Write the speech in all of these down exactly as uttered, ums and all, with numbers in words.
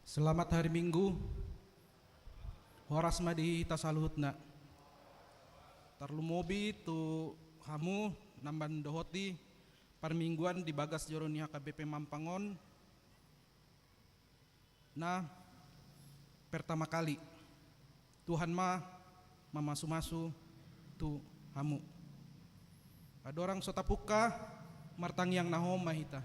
Selamat hari Minggu. Horas ma di hita saluhutna. Tarlumobi tu hamu na mandohoti parmingguan di bagas joro ni H K B P Mampang on na pertama kali. Tuhan ma mamasumasu tu hamu. Andorang so tapungka, martangiang na hohom ma hita.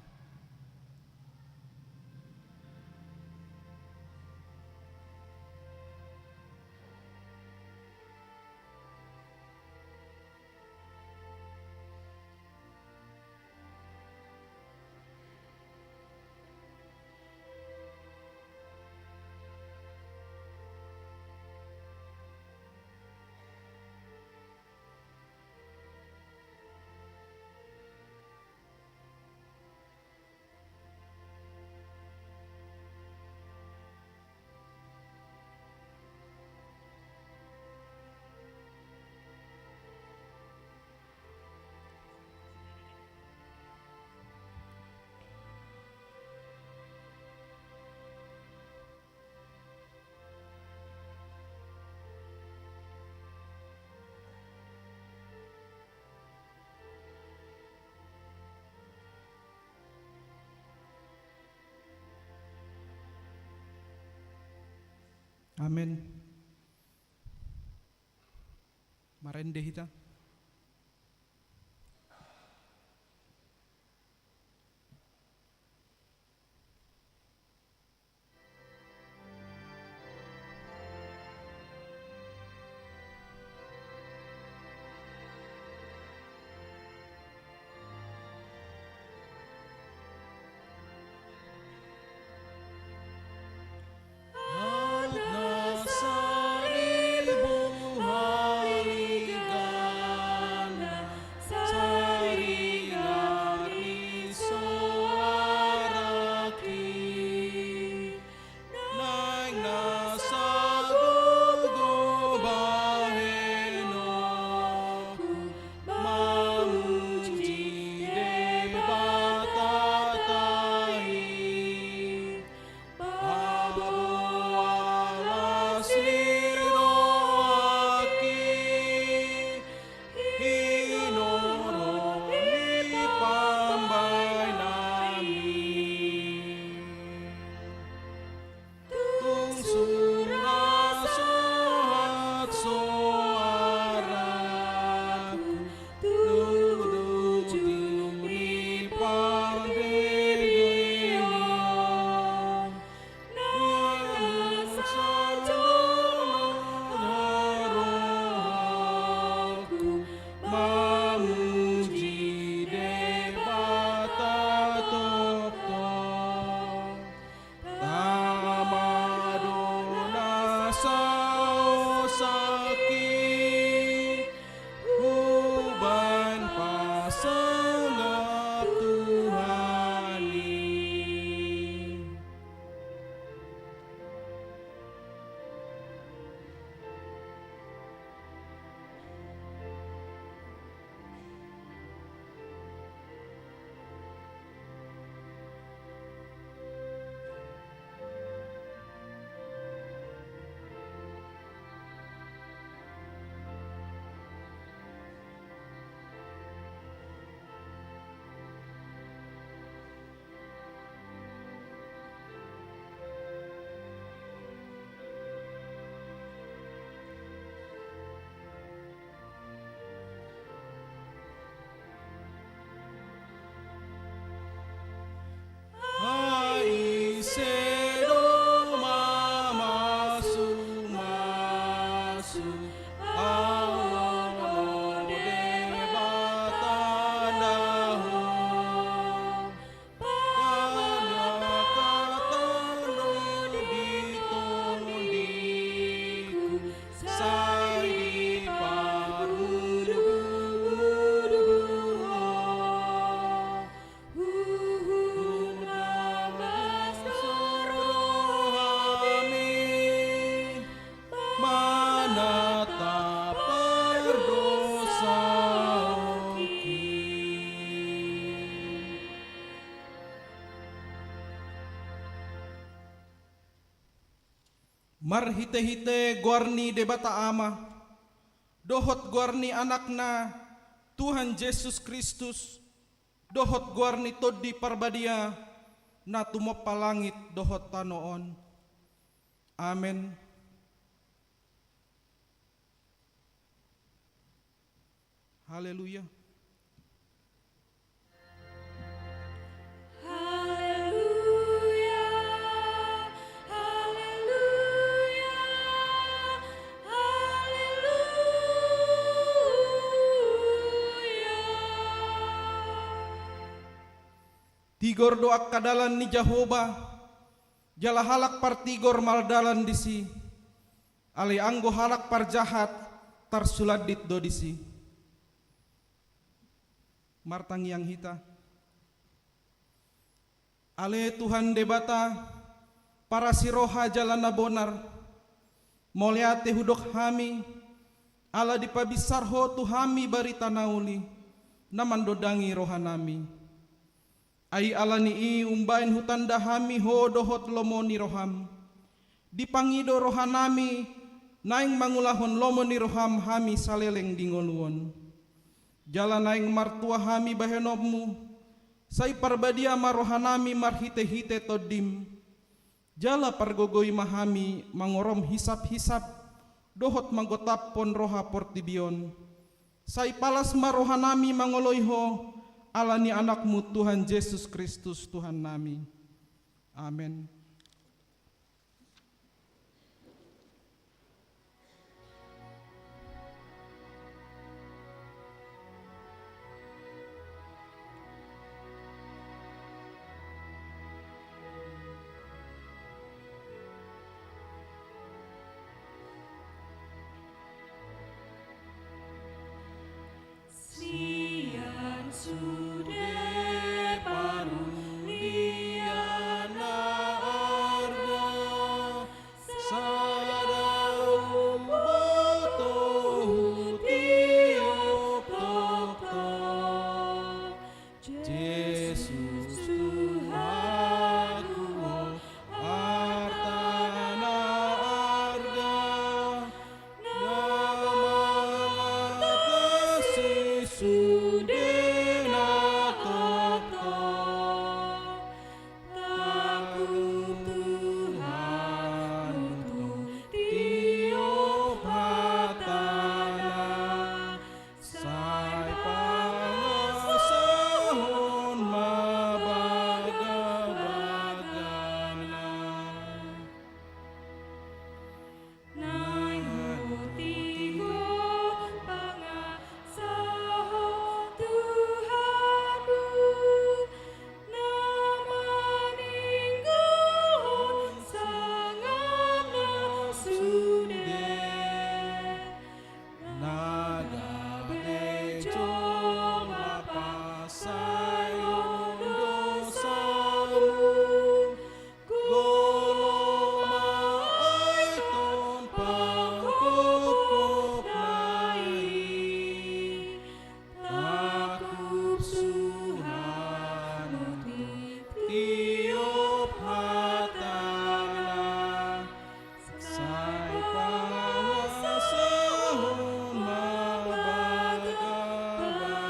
Amen. Marende hita. Marhite-hite goar ni Debata Ama, dohot goar ni Anakna, Tuhan Jesus Kristus, dohot goar ni Tondi Parbadia, na tumompa langit dohot tano on. Amen. Haleluya. Haleluya, haleluya, haleluya. Tigor do angka dalan ni Jahowa, jala halak partigor mardalan disi. Alai anggo halak parjahat tarsulandit do disi. Martangiang hita. Ale Tuhan Debata, parasi roha jala na bonar, mauliate hudok hami, ala dipabinsar Ho tu hami barita na uli, na mandondangi rohanami. Ai ala ni i umbahen hutanda hami Ho dohot lomo ni roham. Dipangido rohanami, naeng mangulahon lomo ni roham hami saleleng di ngolu on. Jala naeng martua hami bahenonmu, sai parbadia ma rohanami marhite-hite tondim. Jala pargogoi ma hami mangorom hisap-hisap, dohot manggotaphon roha portibi on. Sai palas ma rohanami mangoloi Ho, ala ni Anakmu Tuhan Jesus Kristus Tuhannami. Amen. Sian sude parundian na arga, sada umboto hutiop tongtong. Jesus Tuhanku, Ho arta na arga, na mangatasi sude na tongtong. Tangkup Tuhan, hutiop hatana, sai pangasahon ma bagabagana. Naeng hutigor pangasahon Tuhanku, na maninggalhon sangapna sude. Na gabe jolma pansamotan dosamu, jolo ma aeton pangkophopna i. Tangkup Tuhan, hutiop hatana, sai pangasahon ma bagabagana.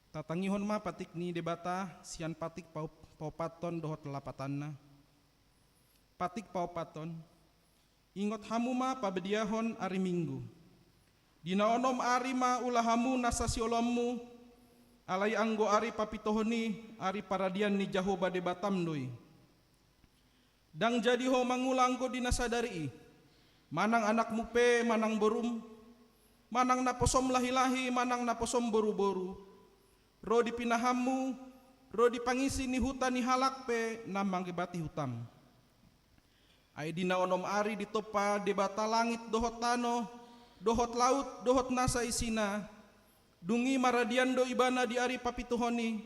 Tatangihon ma patik ni Debata sian patik pau-, paopathon dohot lapatanna. Patik paopathon. Ingot hamu ma pabadiahon ari Minggu. Di na onom ari ma ula hamu nasa siolommu, alai anggo ari papituhon i, ari paradian ni Jahowa Debatam do i. Ndang jadi ho mangula anggo di na sadari i, manang anakmu pe, manang borum, manang naposom lahilahi, manang naposom boruboru, ro di pinahanmu, ro di pangisi ni huta ni halak pe na mangebati hutam. Ai di na onom ari ditompa Debata langit dohot tano, dohot laut, dohot nasa isina, dung i maradian do Ibana di ari papituhon i.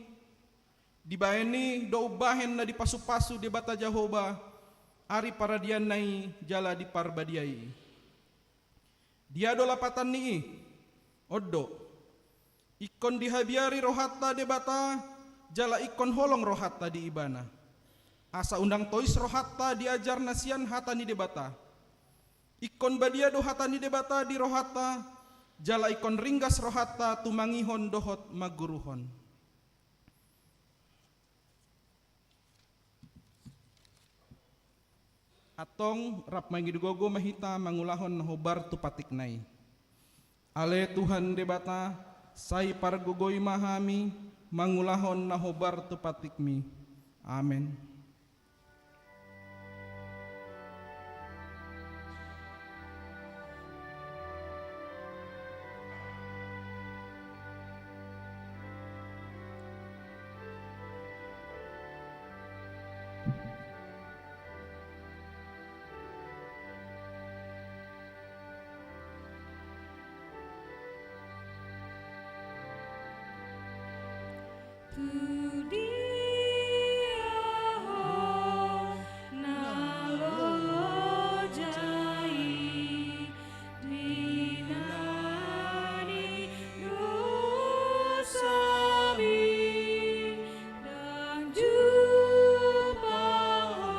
Dibahen i do umbahen na dipasupasu Debata Jahowa ari paradianna i jala diparbadiai i. Dia do lapatan ni i? On do. Ingkon dihabiari rohanta Debata, jala ingkon holong rohanta di Ibana. Asa unang tois rohanta di ajar na sian hata ni Debata. Ingkon badia do hata ni Debata di rohanta, jala ingkon ringgas rohanta tumangihon dohot mangguruhon. Antong rap mangido gogo ma hita mangulahon na hombar tu patikna i. Ale Tuhan Debata, sai pargogoi ma hami mangulahon na hombar tu patikmi. Amen. Tu dia ho na loja i di na ni dosami, ndang jumpang ho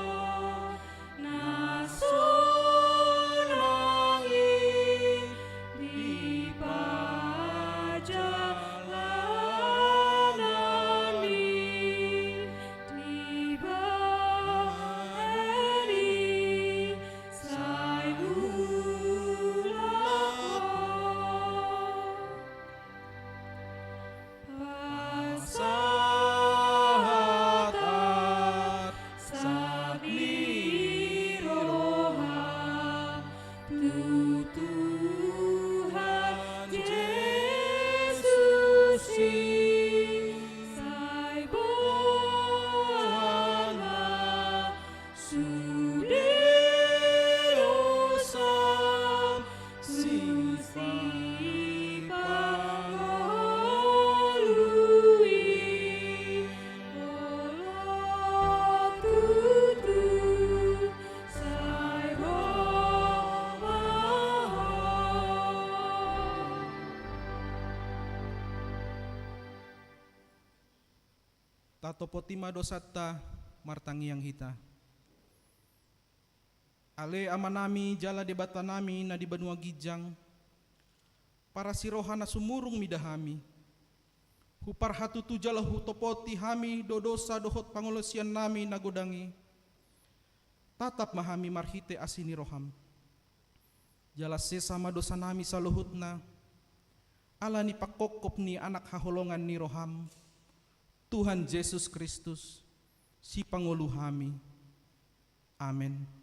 na sonang i di pajalanan i, dibahen i sai mulak ho. Pasahat arsak ni roha tu Tuhan Jesus i, sai boan ma sude dosam, sipangolu i, lolo tutu sai ro ma ho. Tatopoti ma dosanta, martangiang hita. Ale Amanami jala Debatanami na di banua ginjang, parasiroha na sumurung mida hami. Huparhatutu jala hutopoti hami do dosa dohot pangolosiannami na godang i. Tatap ma hami marhite asi ni roham. Jala sesa ma dosanami saluhutna, ala ni pangkophop ni Anak haholongan ni roham, Tuhan Jesus Kristus, Sipangolu hami. Amen.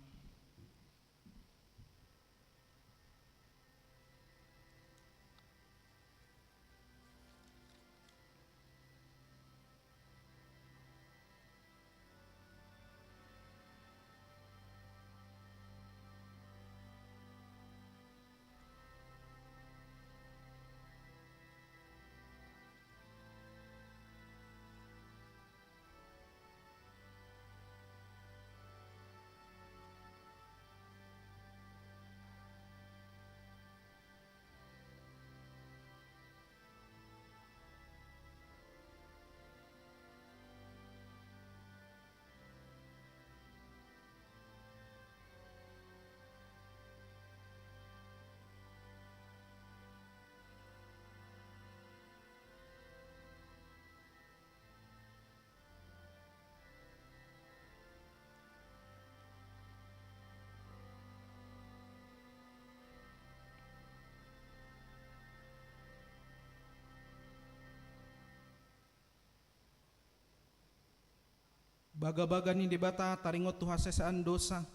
Bagabaga ni Debata taringot tu hasesaan dosa.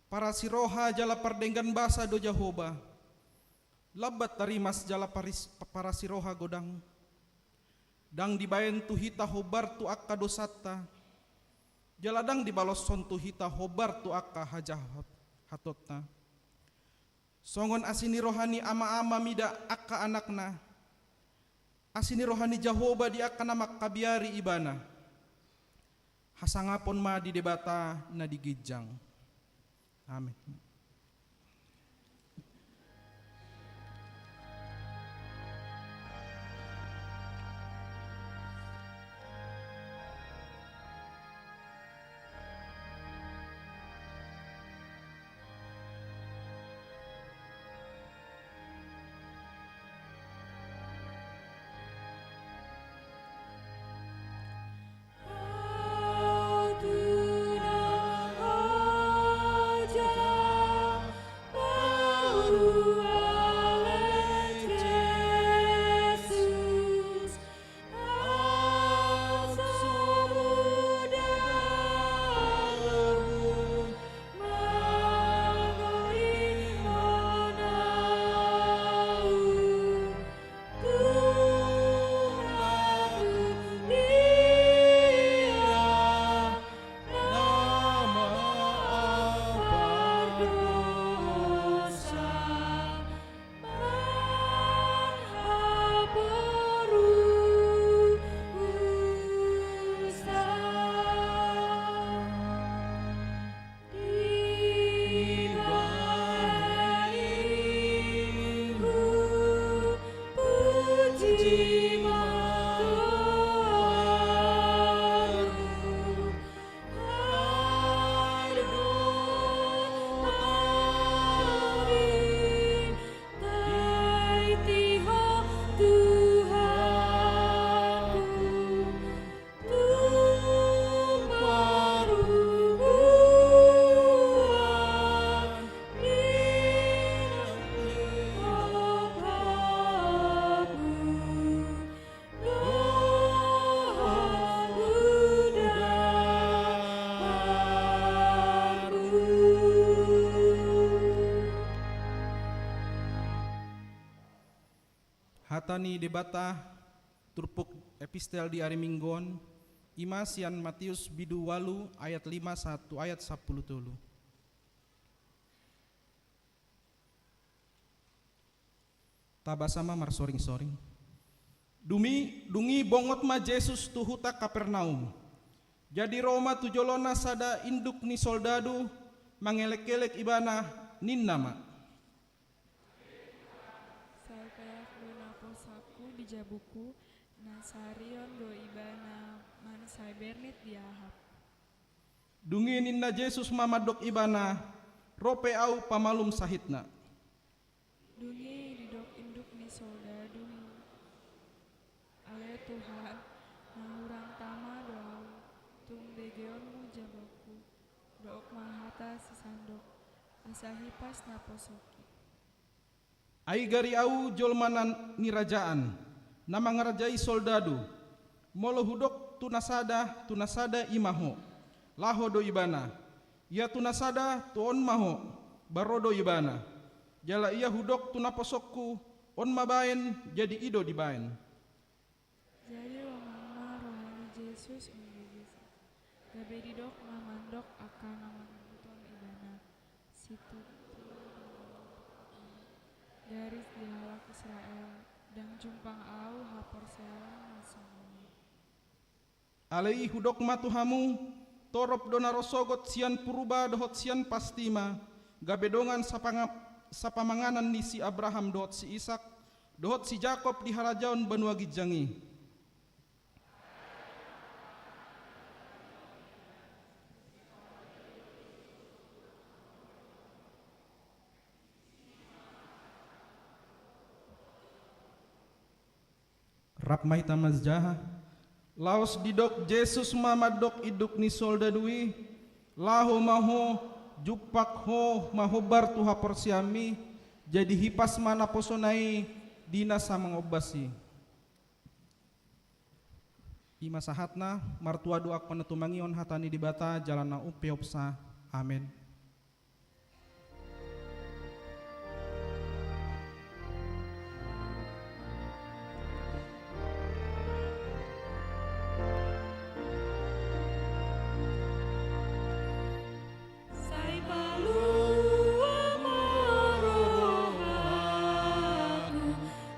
Parasiroha jala pardenggan basa do Jahowa. Lambat tarimas jala paris-, parasiroha godang. Ndang dibaen tu hita hombar tu angka dosanta, jala ndang dibaloshon tu hita hombar tu angka hajahat-, hatotta. Songon asi ni roha ni ama-ama mida angka anakna, asi ni roha ni Jahowa di angka na mangkabiari ibana. Hasangapon ma di Debata na di ginjang. Amen. Hata ni Debata turpuk epistel di ari Minggu on, ima sian Matius bindu ualu ayat lima sahat tu ayat sampulu tolu. Tabasa ma marsoring-soring. Dung i, dung i bongot ma Jesus tu huta Kapernaum. Jadi ro ma tu jolona sada induk ni soldadu, mangelek-elek ibana, ninna ma: Sai peak do naposoonku di jabuku, na saarihon do ibana mansai bernit di Ahab. Dung i ninna Jesus ma mandok ibana: Ro pe ahu pamalum sahitna. Dung i didok induk ni soldadu i: Ale Tuhan, na hurang tama do ahu, tung begeonmu jabuku, dok ma hata sisandok, asa hipas naposoonki. Ai gari ahu jolma na nirajaan, na mangarajai soldadu. Molo hudok tu na sada, tu na sada i ma ho, laho do ibana. Ia tu na sada, tu on ma ho, ba ro do ibana. Jala ia hudok tu naposoonku, on ma baen, jadi i do dibaen. Jadi longang ma roha ni Jesus umbegesa. Gabe didok ma mandok angka na mangihuthon ibana: Situtu do garis di halak Israel, ndang jumpang ahu haporseaon na songon i. Alai hudok ma tu hamu, torop do na ro sogot sian purba dohot sian pastima, gabe dongan sapanga-, sapamanganan ni si Abraham dohot si Isak, dohot si Jakob di harajaon banua ginjang i. Rap ma hita manjaha. Laos didok Jesus ma mandok induk ni soldadu i: Laho ma ho, jumpang ho ma hombar tu haporseaonmi, jadi hipas ma naposona i di na so mangombas i. Ima sahatna, martua do angka na tumangihon hata ni Debata jala na umpeopsa. Amen. Sai paluahon ma rohaku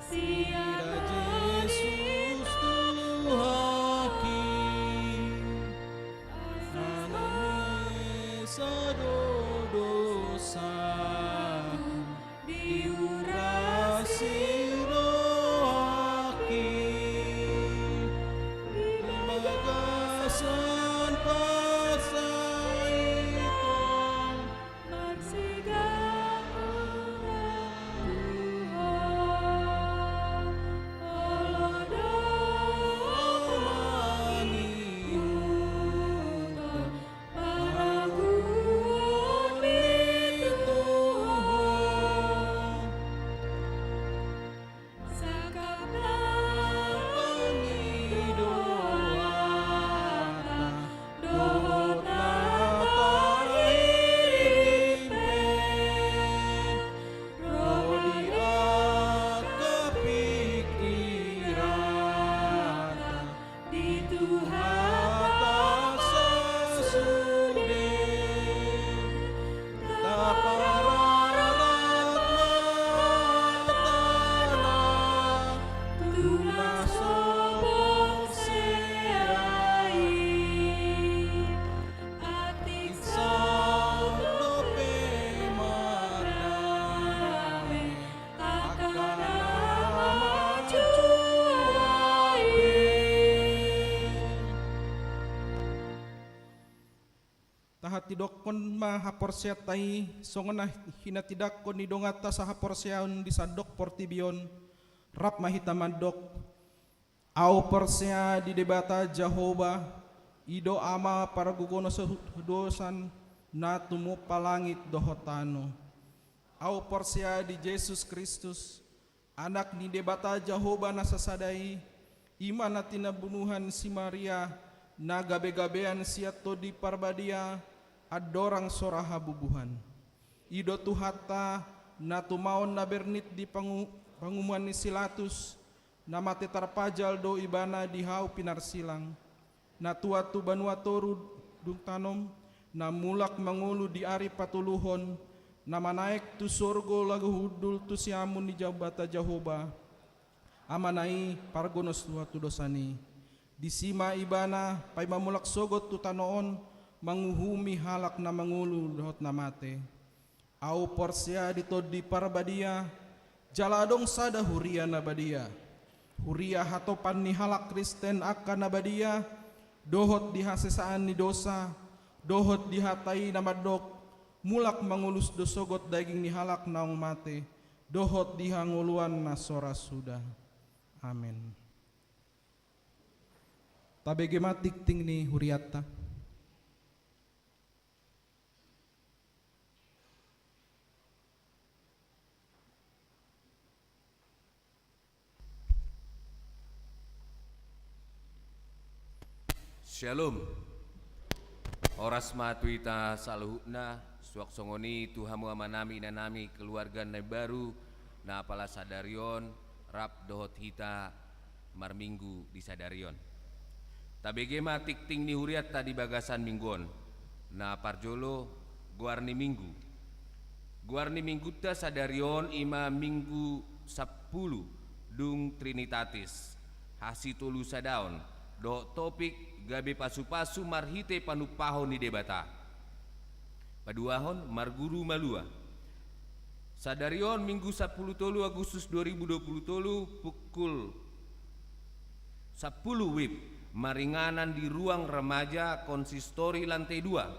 sian na Jesus Tuhanki. Asa manesa do dosaku, diurasi rohangki di bagasan parsahitonnami. Marsigantung ma tu Ho, olo do mangihuthon pangagunmi tu Ho. Sangkap na pangidoanta dohot na tahirim pe, ro di angka pingkiranta di Tuhanta sasude. Tapararat ma hatana tu na so porsea i. Atik saut dope mardame angka na manjua i. Tahantudokkon ma haporseaonta i, songon na hinatindangkon ni donganta sahaporseaon di sandok portibi on. Rap ma hita mandok: Ahu porsea di Debata Jahowa, i do Ama pargogo na so hudosan, na tumompa langit dohot tano. Ahu porsea di Jesus Kristus, Anak ni Debata Jahowa na sasada i, i ma na tinabunuhan si Maria, na gabegabean sian Tondi Parbadia, andorang so ra habubuhan. I do Tuhanta, na tumaon na bernit di pangu-, pangumuan ni si Latus, Na mate tarpajal do ibana di hau pinarsilang, na tuat tu banua toru dung tanom, na mulak mangolu di ari patoluhon, na manaek tu sorgo laho hundul tu siamun ni Debata Jahowa, Amana i pargonos Tuhan tu dosan i. Disi ma ibana paima mulak sogot tu tano on, manguhumi halak na mangolu dohot na mate. Ahu porsea di Tondi Parbadia, jala adong sada huria na badia. Huria hatopan ni halak Kristen angka na badia, dohot di hasesaan ni dosa, dohot di hata i na mandok, mulak mangolu do sogot daging ni halak naung mate, dohot di hangoluan na so ra suda. Amen. Tabege ma tingting ni hurianta. Syalom. Horas ma tu hita saluhutna, suang songon i tu hamu amanami, inanami, keluarga na imbaru, na pala sadari on rap dohot hita marminggu di sadari on. Tabege ma tingting ni hurianta di bagasan minggu on. Na parjolo, goar ni minggu. Goar ni minggunta sadari on i ma Minggu Sampulu dung Trinitatis, hasitolusadaon, dohot topik gabe pasupasu marhite panumpahon ni Debata. Paduahon, marguru malua. Sadari on Minggu Sampulu Tolu Agustus dua ribu dua pulu tolu pukul sampulu wib, maringanan di ruang remaja konsistori lantai dua.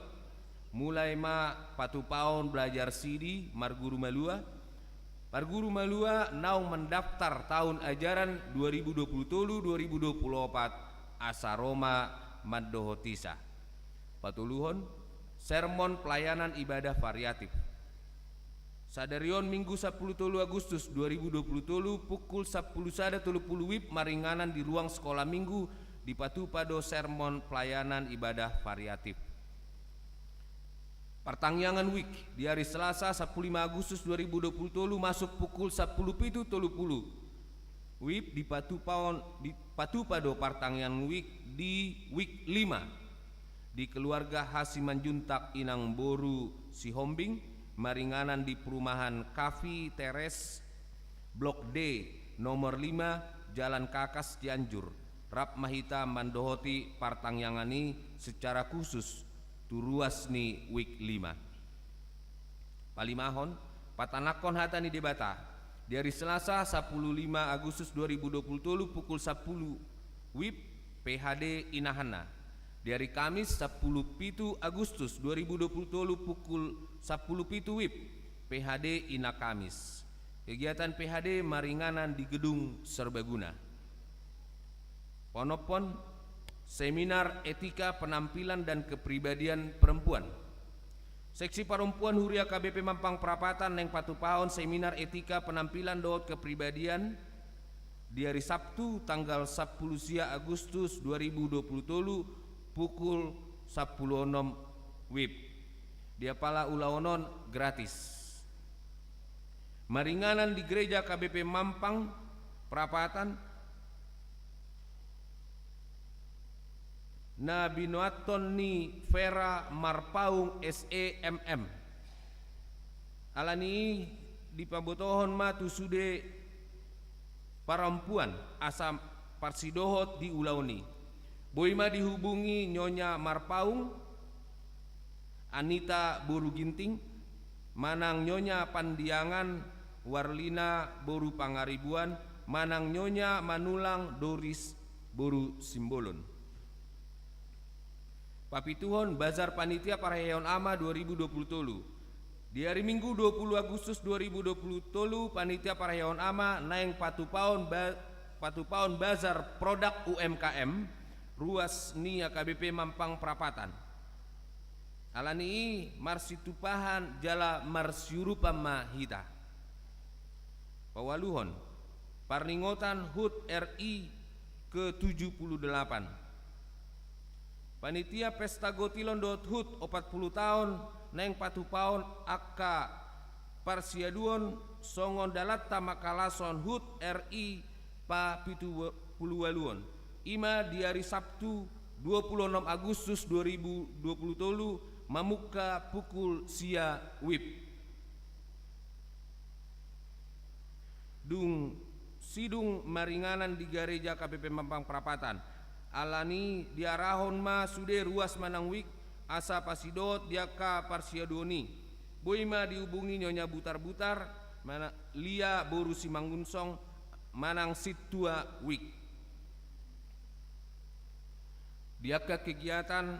Mulai ma patupaon belajar sidi marguru malua. Parguru malua naung mandaftar taon ajaran dua ribu dua pulu tolu dua ribu dua pulu opat asa ro ma mandohotisa. Patoluhon, sermon pelayanan ibadah variatif. Sadari on Minggu Sampulu Tolu Agustus dua ribu dua pulu tolu pukul sampulu sada tolu pulu wib maringanan di ruang sekolah minggu dipatupa do sermon pelayanan ibadah variatif. Partangiangan wib di ari Selasa sampulu lima Agustus dua ribu dua pulu tolu masuk pukul sampulu pitu tolu pulu wib dipatupaon, dipatupa do partangiangan wib di wib lima di keluarga Hasimanjuntak Inang Boru Sihombing, maringanan di perumahan Cafe Terrace, Blok D, nomor lima, Jalan Kakas, Cianjur. Rap ma hita mandohoti partangiangan i secara khusus tu ruas ni wib lima. Palimahon, patanakhon hata ni Debata. Di ari Selasa sampulu lima Agustus dua ribu dua pulu tolu pukul sampulu wib, P H D Ina Hanna. Di ari Kamis sampulu pitu Agustus dua ribu dua pulu tolu pukul sampulu pitu wib, P H D Ina Kamis. Kegiatan P H D maringanan di Gedung Serbaguna. Paonomhon, seminar etika penampilan dan kepribadian perempuan. Seksi Perempuan Huria K B P Mampang Prapatan naeng patupahon seminar etika penampilan dohot kepribadian di ari Sabtu tanggal sampulu sia Agustus dua ribu dua pulu tolu pukul sampulu onom wib. Di apala ulaon on gratis. Maringanan di Gereja K B P Mampang Prapatan, na binoathon ni Vera Marpaung S E M M. Alani i dipabotohon ma tu sude parompuan asa parsidohot di ulaon i. Boi ma dihubungi Nyonya Marpaung, Anita boru Ginting, manang Nyonya Pandiangan Warlina boru Pangaribuan, manang Nyonya Manulang Doris boru Simbolon. Papituhon, bazar panitia parheheon ama dua ribu dua pulu tolu. Di ari Minggu dua pulu Agustus dua ribu dua pulu tolu, panitia parheheon ama naeng patupaon ba-, patupaon bazar produk U M K M, ruas ni A K B P Mampang Prapatan. Alani i marsitumpahan jala marsiurupan ma hita. Paualuhon, parningotan hut R I ke tujuh puluh delapan. Panitia Pesta Gotilon dohot hut opat puluh taon naeng patupaon angka parsiaduon songon dalanta mangkalashon hut R I Papitu pulu ualuhon, i ma di ari Sabtu dua pulu onom Agustus dua ribu dua pulu tolu, mamungka pukul sia WIB. Dung sidung maringanan di gareja H K B P Mampang Prapatan. Alani diarahon ma sude ruas manang WIB asa pasidot di angka parsiadoon i. Boi ma dihubungi Nyonya Butar-butar, mana, Lia boru Simangunsong, manang sintua WIB. Di angka kegiatan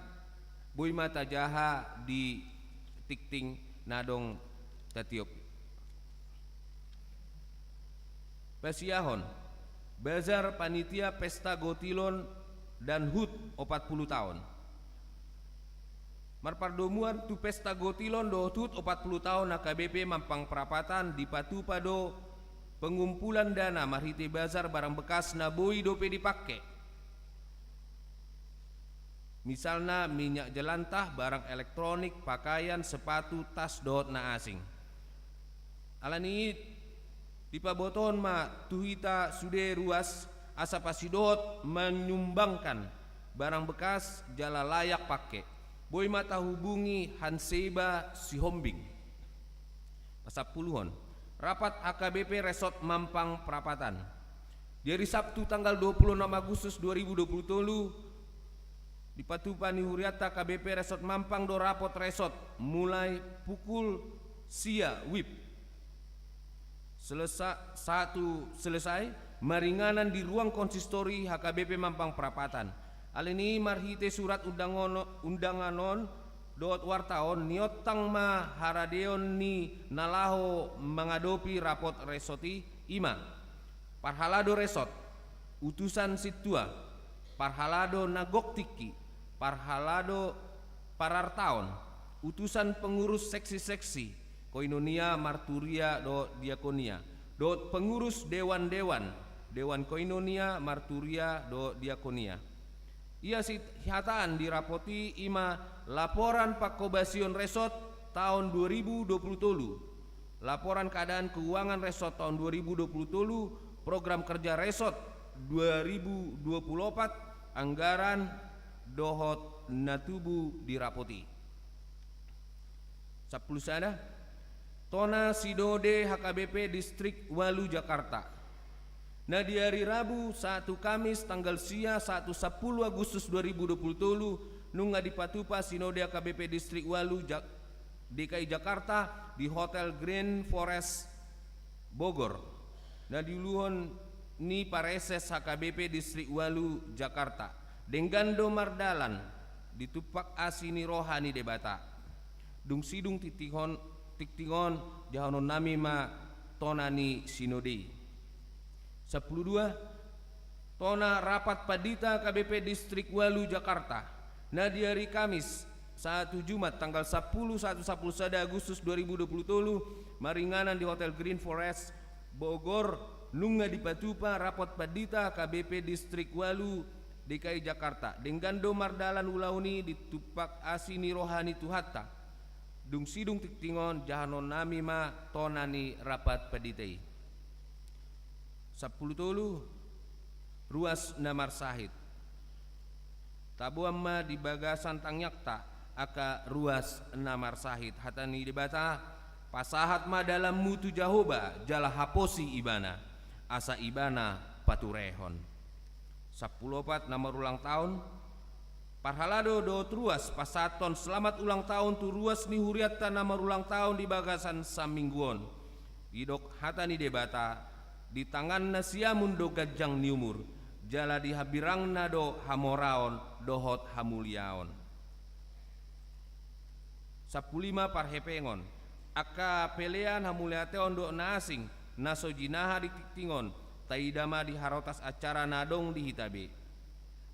boi ma tajaha di tingting na adong tatiop. Pasiahon, bazar panitia pesta gotilon dan hut opat pulu taon. Marpardomuan tu pesta gotilon dohot hut opat pulu taon H K B P Mampang Prapatan dipatupa do pengumpulan dana marhite bazar barang bekas na boi dope dipangke. Misalna minyak jelantah, barang elektronik, pakaian, sepatu, tas dohot na asing. Alani i dipabotohon ma tu hita sude ruas asa pasidot manyumbangkan barang bekas jala layak pangke. Boi ma tahubungi Hanseba Sihombing. Pasampuluhon, rapat H K B P Resort Mampang Prapatan. Di ari Sabtu tanggal dua pulu onom Agustus dua ribu dua pulu tolu, dipatupa ni hurianta H K B P Resort Mampang do rapot resort mulai pukul sia WIB. Selesa-, satu selesai, maringanan di ruang konsistori H K B P Mampang Prapatan. Alani i marhite surat undangon-, undangan on dohot warta on niontang ma haradeon ni na laho mangadopi rapot resort i, i ma: parhalado resort, utusan sintua, parhalado na gok tingki, parhalado parartaon, utusan pengurus seksi-seksi, koinonia, marturia dohot diakonia, dohot pengurus dewan-dewan, dewan koinonia, marturia dohot diakonia. Ia sihataan di rapot i, i ma laporan pangkobasion resort taon dua ribu dua pulu tolu, laporan keadaan keuangan resort taon dua ribu dua pulu tolu, program kerja resort dua ribu dua pulu opat, anggaran dohot na tubu di rapot i. Sampulu sada, tona sinode H K B P Distrik Walu Jakarta. Na di ari Rabu sahat tu Kamis tanggal sia sahat tu sampulu Agustus dua ribu dua pulu tolu, nunga dipatupa sinode H K B P Distrik Walu Ja-, D K I Jakarta di Hotel Green Forest Bogor, na diuluhon ni pareses H K B P Distrik Walu Jakarta. Denggan do mardalan, ditumpak asi ni roha ni Debata. Dung sidung tingting on, tingting on, jahononnami ma tona ni sinode i. Sampulu dua, tona rapat pandita H K B P Distrik Walu Jakarta. Na di ari Kamis sahat tu Jumat tanggal sampulu sahat tu sampulu sada Agustus dua ribu dua pulu tolu, maringanan di Hotel Green Forest Bogor, nunga dipatupa rapot pandita H K B P Distrik Walu D K I Jakarta. Denggan do mardalan ulaon i, ditumpak asi ni roha ni Tuhanta. Dung sidung tingting on, jahononnami ma tona ni rapat pandita i. Sampulu tolu, ruas na marsahit. Taboan ma di bagasan tangiangta angka ruas na marsahit. Hata ni Debata: Pasahat ma dalanmu tu Jahowa, jala haposi Ibana, asa Ibana paturehon. Sampulu opat, na marulang taon. Parhalado dohot ruas, pasahathon selamat ulang tahun tu ruas ni hurianta na marulang tahun di bagasan saminggu on. Didok hata ni Debata: Di tanganna siamun do ganjang ni umur, jala di hambirangna do hamoraon dohot hamuliaon. Sampulu lima, parhepengon. Angka pelean, hamauliateon dohot na asing na so jinaha di tingting on, taida ma di harotas acara na adong di hita be.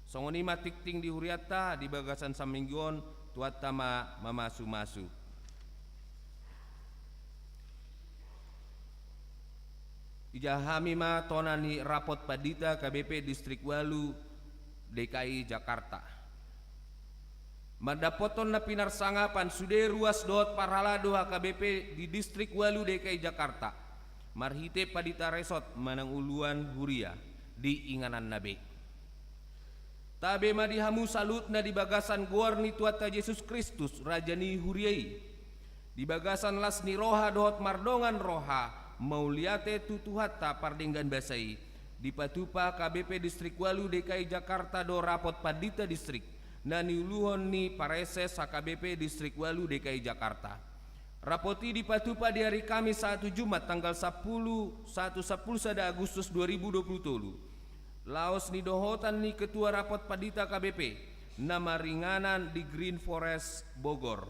Songon i ma tingting di hurianta di bagasan saminggu on, Tuhanta ma mamasumasu. Ijaha hami ma tona ni rapot pandita H K B P Distrik Walu D K I Jakarta. Mandapothon na pinarsangapan sude ruas dohot parhalado H K B P di Distrik Walu D K I Jakarta, marhite pandita resort manang uluan huria. di ingananna be. Tabe ma di hamu saluhutna di bagasan goar ni Tuhanta Jesus Kristus, Raja ni Huria i, di bagasan las ni roha dohot mardongan roha mauliate tu Tuhanta pardenggan basa i, dipatupa H K B P Distrik Ualu D K I Jakarta do rapot pandita distrik na niuluhon ni Praeses H K B P Distrik Ualu D K I Jakarta. Rapot i dipatupa di ari Kamis satu Jumat tanggal sapulu, satu, sapulu sada Agustus dua ribu dua pulu tolu. Laos nidohotan ni Ketua Rapot Pandita H K B P na maringanan di Green Forest Bogor.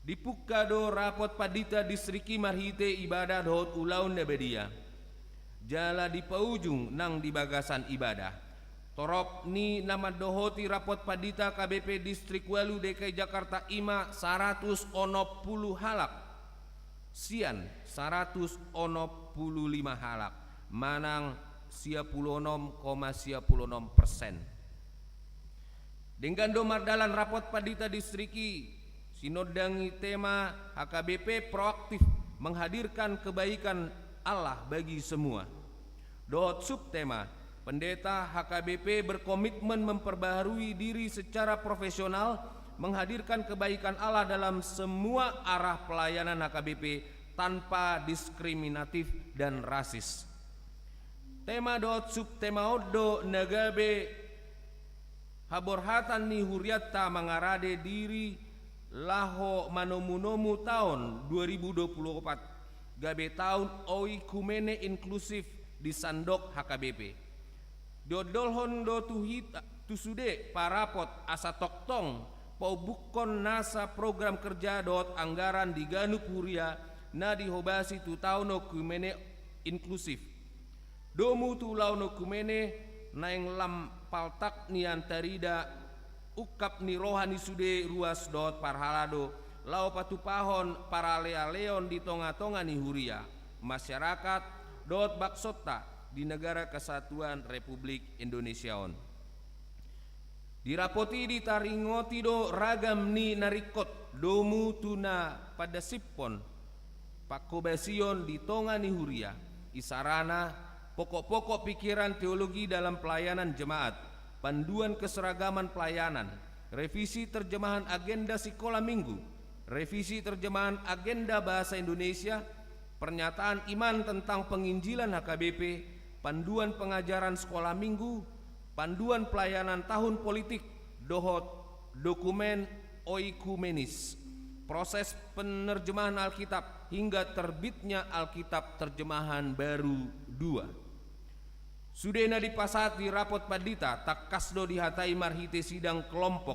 Dipungka do rapot pandita distrik i marhite ibadah dohot ulaon na badia. Jala dipaujung nang di bagasan ibadah. Torop ni na mandohoti rapot pandita H K B P Distrik Ualu D K I Jakarta i ma saratus onom pulu halak. Sian saratus onom pulu lima halak, manang sia pulu onom koma sia pulu onom persen. Denggan do mardalan rapot pandita distrik i, sinondangi tema H K B P proaktif menghadirkan kebaikan Allah bagi semua. Dohot subtema, Pendeta H K B P berkomitmen memperbaharui diri secara profesional, menghadirkan kebaikan Allah dalam semua arah pelayanan H K B P tanpa diskriminatif dan rasis. Tema dohot subtema on do na gabe haborhatan ni hurianta mangarade diri laho manomunomu taon dua ribu dua pulu opat gabe taon oikumene inklusif di sandok H K B P. Diondolhon do tu hita, tu sude parapot asa tongtong paumbukkon nasa program kerja dohot anggaran di ganup huria na dihobasi tu taon oikumene inklusif. Domu tu ulaon oikumene naeng lam paltak nian tarida ungkap ni roha ni sude ruas dohot parhalado, laho patupahon paralealeon di tongatonga ni huria, masyarakat, dohot bangsonta di Negara Kesatuan Republik Indonesia on. Di rapot i ditaringoti do ragam ni na ringkot, domu tu na pandasiphon panghobasion di tonga ni huria, isarana, pokok-pokok pikiran teologi dalam pelayanan jemaat, panduan keseragaman pelayanan, revisi terjemahan agenda sikola minggu, revisi terjemahan agenda bahasa Indonesia, pernyataan iman tentang penginjilan H K B P, panduan pengajaran sekolah minggu, panduan pelayanan tahun politik, dohot dokumen oikumenis, proses penerjemahan Alkitab hingga terbitnya Alkitab terjemahan baru dua. Sude na dipasahat di rapot pandita tangkas do dihatai marhite sidang kelompok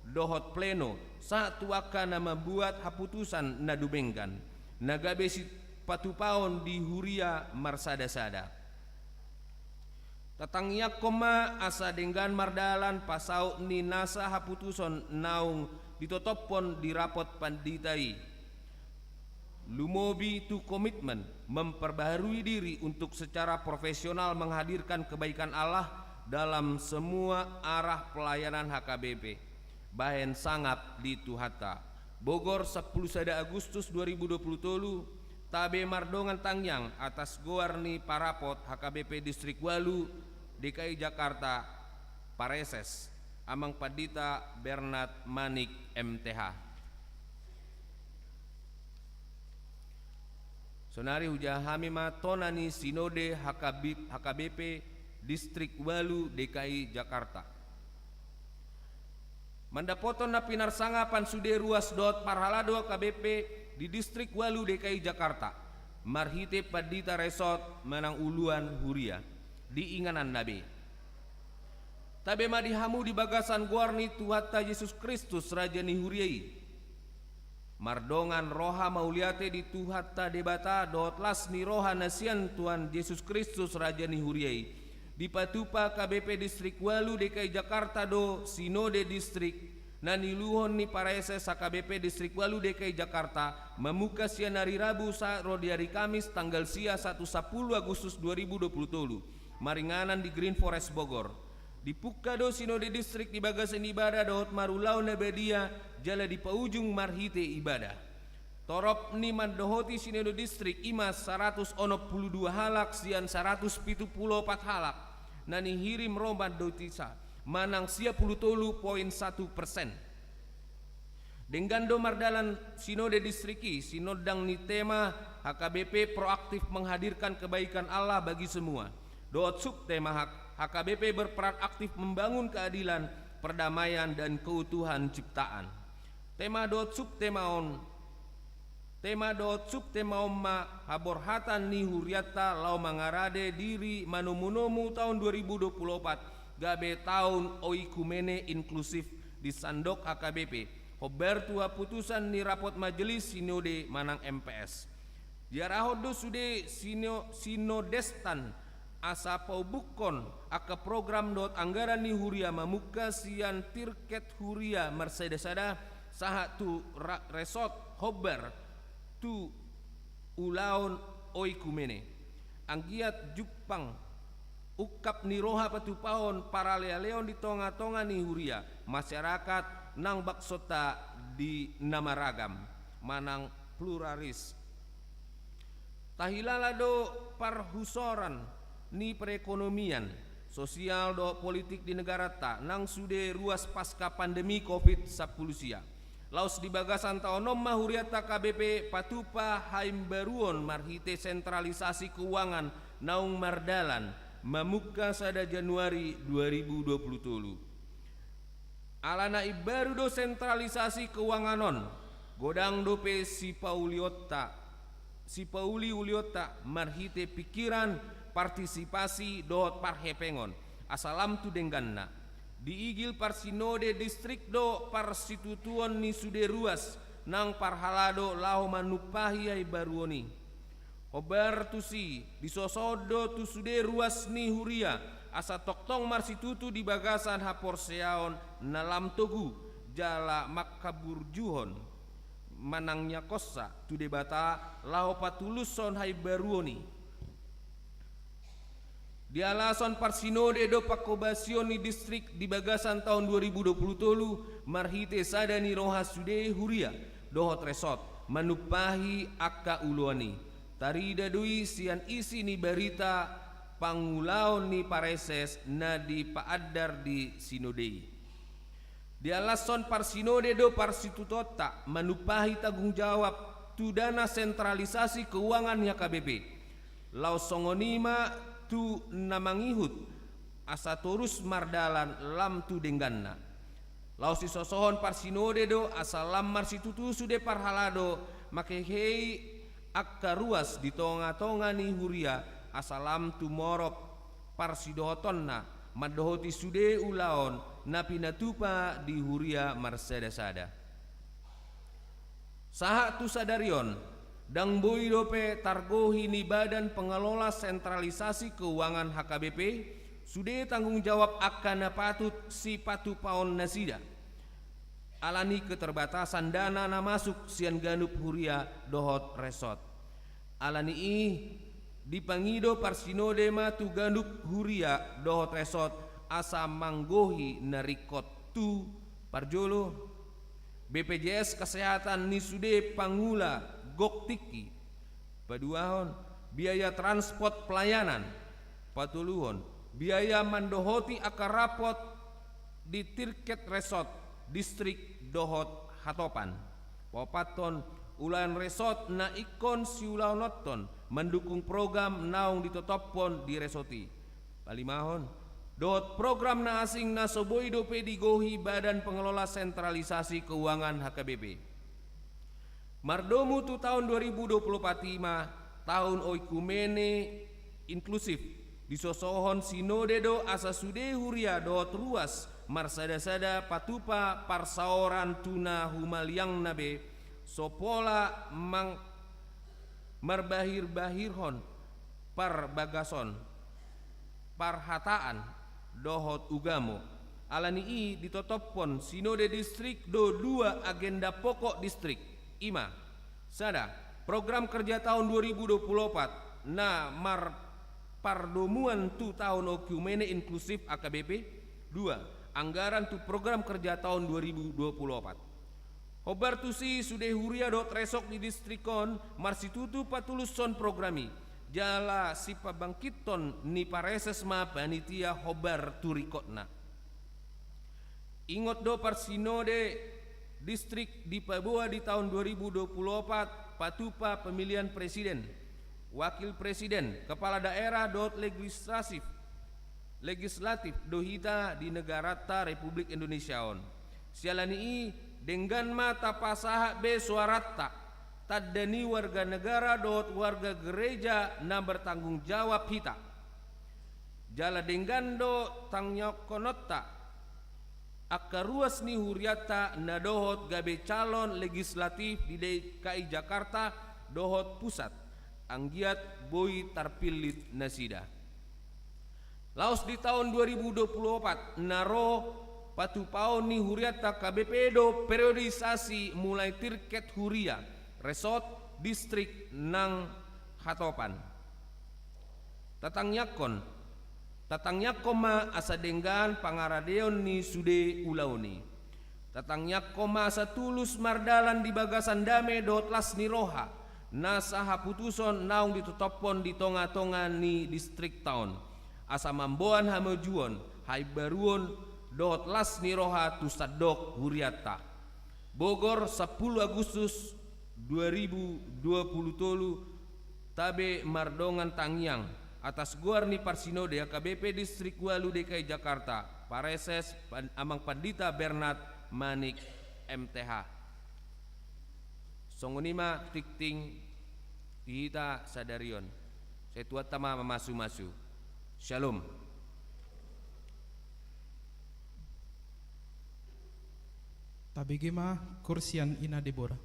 dohot pleno sahat tu angka na mambuat haputusan na dumenggan, na gabe sipatupaon di huria marsadasada. Tatangiangkon ma asa denggan mardalan pasaut ni nasa haputusan naung ditotophon di rapot pandita i. Lumobi tu komitmen memperbaharui diri untuk secara profesional menghadirkan kebaikan Allah dalam semua arah pelayanan H K B P. Bahen sangap di Tuhanta. Bogor, sapulu sada Agustus dua ribu dua pulu tolu, tabe mardongan tangiang atas goar ni parapot H K B P Distrik Ualu D K I Jakarta, Praeses, Amang Pandita Bernard Manik, M T H. Sonari hujaha hami ma tona ni Sinode H K B, H K B P Distrik Ualu D K I Jakarta. Mandapothon na pinarsangapan sude ruas dohot parhalado H K B P di Distrik Ualu D K I Jakarta, marhite pandita resort manang uluan huria, di ingananna be. Tabe ma di hamu di bagasan goar ni Tuhanta Jesus Kristus, Raja ni Huria i. Mardongan roha mauliate di Tuhanta Debata dohot las ni roha na sian Tuhan Jesus Kristus, Raja ni Huria i, dipatupa H K B P Distrik Ualu D K I Jakarta do Sinode Distrik na niuluhon ni Praeses H K B P Distrik Ualu D K I Jakarta, mamungka sian ari Rabu sahat ro di ari Kamis tanggal sia sahat tu sapulu Agustus dua ribu dua pulu tolu, maringanan di Green Forest Bogor. Dipungka do Sinode Distrik di bagasan ibadah dohot marulaon na badia, jala dipaujung marhite ibadah. Torop ni mandohoti sinode distrik i ma saratus onom pulu dua halak sian saratus pitu pulu opat halak na nihirim ro mandohotisa, manang sia pulu tolu poin satu persen. Denggan do mardalan sinode distrik i sinondang ni tema H K B P proaktif menghadirkan kebaikan Allah bagi semua. Dohot subtema H K B P berperan aktif membangun keadilan, perdamaian, dan keutuhan ciptaan. Tema dohot subtema on, tema dohot subtema on ma haborhatan ni hurianta laho mangarade diri manomunomu taon dua ribu dua pulu opat gabe taon oikumene inklusif di sandok H K B P, hombar tu haputusan ni rapot majelis sinode manang M P S. Diarahon do sude sino-, sinodestan asa paubukkon angka program dohot anggaran ni huria mamungka sian tirket huria marsadasada sahat tu ra-, resort hombar tu ulaon oikumene. Anggiat jumpang ungkap ni roha patupahon paralealeon di tongatonga ni huria, masyarakat nang bangsonta di na maragam manang pluralis. Tahilala do parhusoran ni perekonomian, sosial dohot politik di negaranta nang sude ruas pasca pandemi covid sampulu sia. Laos di bagasan taon on ma hurianta H K B P patupa haimbaruon marhite sentralisasi keuangan naung mardalan mamungka sada Januari dua ribu dua pulu tolu. Alana imbaru do sentralisasi keuangan on, godang dope sipaulionta, sipauliulionta marhite pikiran, partisipasi dohot parhepengon, asa lam tu dengganna. Diigil parsinode distrik do parsitutuon ni sude ruas nang parhalado laho manumpahi haimbaruon i. Hombar tusi, disosohon do tu sude ruas ni huria, asa tongtong marsitutu di bagasan haporseaon na lam togu, jala mangkaburjuhon manangiangkonsa tu Debata laho patulushon haimbaruon i. Dialashon parsinode do panghobasion ni distrik di bagasan taon dua ribu dua pulu tolu marhite sada ni roha sude huria dohot resort manumpahi angka ulaon i. Tarida do i sian isi ni barita pangulaon ni pareses na dipaandar di sinode i. Dialashon parsinode do parsitutuonta manumpahi tanggung jawab tu dana sentralisasi keuangan ni H K B P. Laos songon i ma tu na mangihut asa torus mardalan lam tu dengganna. Laos disosohon parsinode do asa lam marsitutu sude parhalado mangkehei angka ruas di tongatonga ni huria asa lam tumorop parsidohotonna mandohoti sude ulaon na pinatupa di huria marsadasada. Sahat tu sadari on, ndang boi dope targohi ni Badan Pengelola Sentralisasi Keuangan H K B P sude tanggung jawab angka na patut sipatupaon nasida. Alani keterbatasan dana na masuk sian ganup huria dohot resort. Alani i dipangido parsinode ma tu ganup huria dohot resort asa manggohi na ringkot tu parjolo, B P J S kesehatan ni sude pangula gok tingki. Paduahon, biaya transport pelayanan. Patoluhon, biaya mandohoti angka rapot di tirket resort, distrik dohot hatopan. Paopathon, ulaon resort na ingkon siulaononhon mandukung program naung ditotophon di resort i. Palimahon, dohot program na asing na so boi dope digohi Badan Pengelola Sentralisasi Keuangan H K B P. Mardomu tu taon dua ribu dua pulu opat i ma taon oikumene inklusif, disosohon sinode do asa sude huria dohot ruas marsadasada patupa parsaoran tu na humaliangna be, so pola mang-, marbahirbahirhon parbagason, parhataan dohot ugamo. Alani i ditotophon sinode distrik do dua agenda pokok distrik, i ma: sada, program kerja taon dua ribu dua pulu opat na marpardomuan tu taon oikumene inklusif H K B P. Dua, anggaran tu program kerja taon dua ribu dua pulu opat. Hombar tusi sude huria dohot resort di distrik on marsitutu patulushon program i, jala sipabangkithon ni pareses ma panitia hombar tu ringkotna. Ingot do parsinode distrik dipaboa di taon dua ribu dua puluh opat patupa pemilihan presiden, wakil presiden, kepala daerah dohot legislatif, legislatif do hita di negaranta Republik Indonesia on. Siala ni i, denggan ma tapasahat be soaranta, tanda ni warga negara dohot warga gereja na bertanggung jawab hita. Jala denggan do tangiangkononta angka ruas ni hurianta na dohot gabe calon legislatif di D K I Jakarta dohot pusat, anggiat boi tarpillit nasida. Laos di taon dua ribu dua puluh opat na ro, patupaon ni hurianta H K B P do periodisasi mulai tingkat huria, resort, distrik nang hatopan. Tatangiangkon, tatangiangkon ma asa denggan pangaradeon ni sude ulaon i. Tatangiangkon ma asa tulus mardalan di bagasan dame dohot las ni roha, nasa haputuson naung ditotophon di tongatonga ni distrikta on, asa mamboan hamajuon, haimbaruon dohot las ni roha tu sandok hurianta. Bogor, sampulu Agustus dua ribu dua puluh tolu. Tabe mardongan tangiang atas goar ni parsinode H K B P Distrik Ualu D K I Jakarta, Pareses Pan-, Amang Pandita Bernard Manik, M T H. Songon i ma tingting di hita sadari on. Sai Tuhanta ma mamasumasu. Syalom. Tabege ma kursi ni Ina Debora.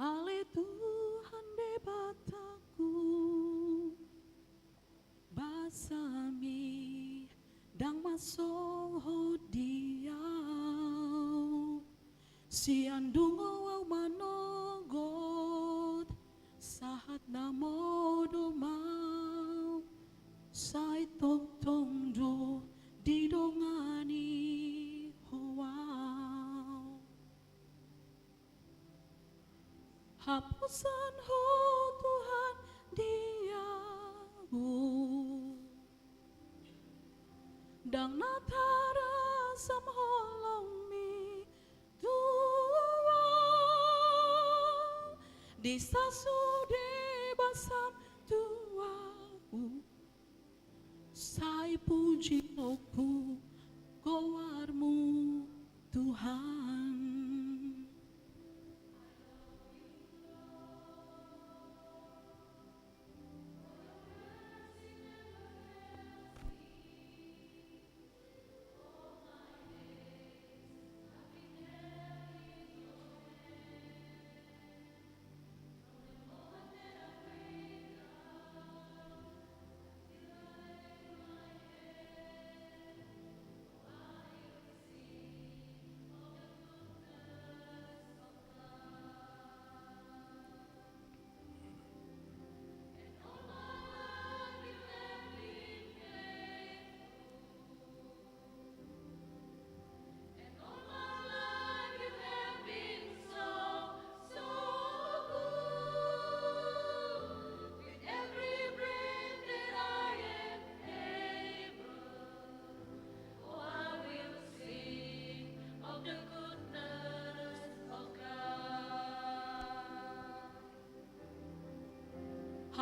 Ale Tuhan Debataku, basami ndang masohot di Au. Sian dungo Au manogot, sahat na modom Au, sai tongtong do didongani Ho Au. Haposan Ho Tuhan di Au, ndang na tarasam holongmi tu Au. Di sasude basam tu Au, sai pujion goarMu, Tuhan.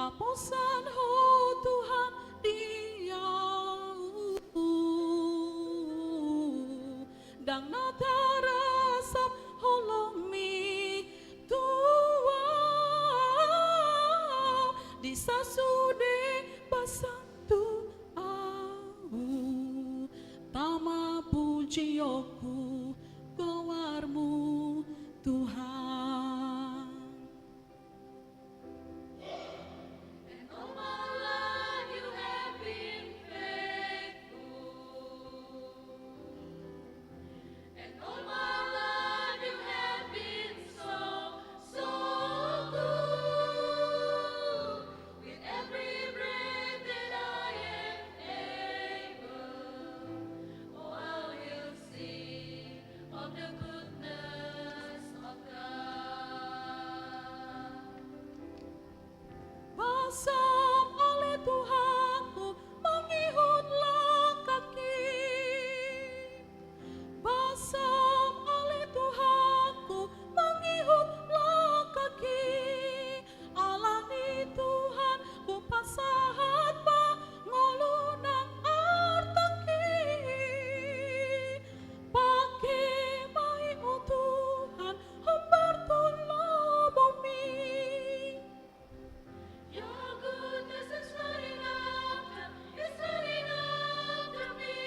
Haposan Ho Tuhan di ahu, ndang na tarasam holongMi tu ahu, di sasude basam tu ahu, tama pujionku goarMu, Tuhan. And all my life you have been faithful. And all my life you have been so, so good. With every breath that I am able, oh, I will sing of the goodness of God. Basam ale Tuhanku mangihut langkahki. Basam ale Tuhanku mangihut langkahki. Alani Tuhan hupasahat ma ngolu nang artangki. Pangke ma i, o Tuhan, hombar tu lomoMi. Your goodness is running after, is running after me.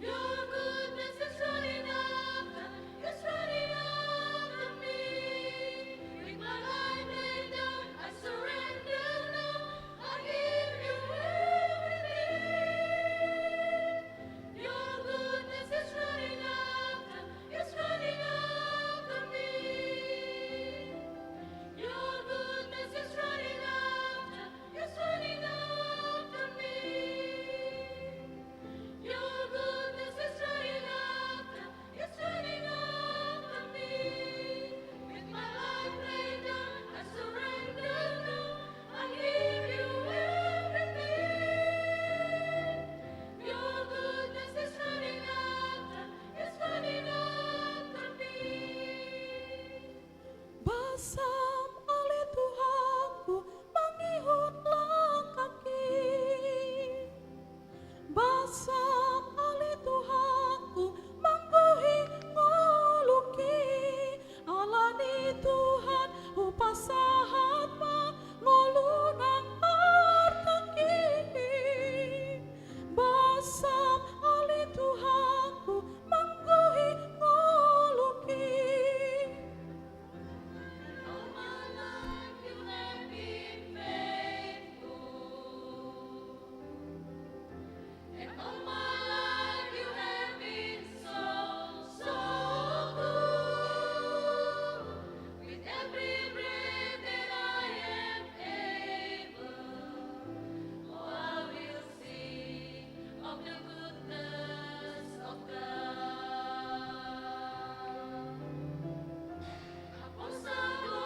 Your goodness is running after, is running after me. With my life laid down, I surrender now. I give you everything. Your goodness is running after, is running after me. Your goodness is running after, is running after me. Your goodness is running after, is running after me. With my life laid down, I surrender now. I give you everything. Your goodness is running after, is running after me. Basam ale Tuhanku mangihut langkahki. Basam ale Tuhanku manggohi ngolungki. Alani Tuhan hupasahat ma ngolu nang artangki. Basam ale Tuhanku manggohi ngolungki. All my life you have been faithful. And all my life you have been so, so good. With every breath that I am able, oh, I will sing of the goodness of God. Haposan Ho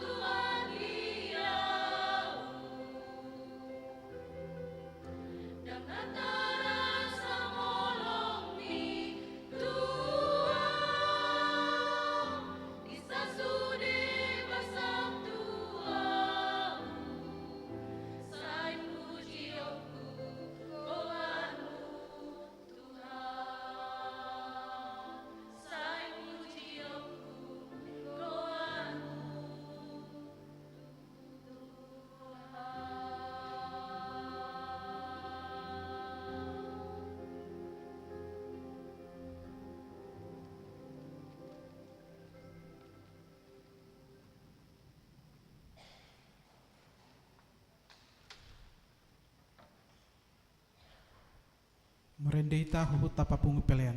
Tuhan di ahu, ndang na tarasam holongMi tu ahu, di sasude basam tu ahu, sai pujionku goarMu. Tuhan, sai pujionku goarMu, Tuhan. Marende hita huhut tapapungu pelean.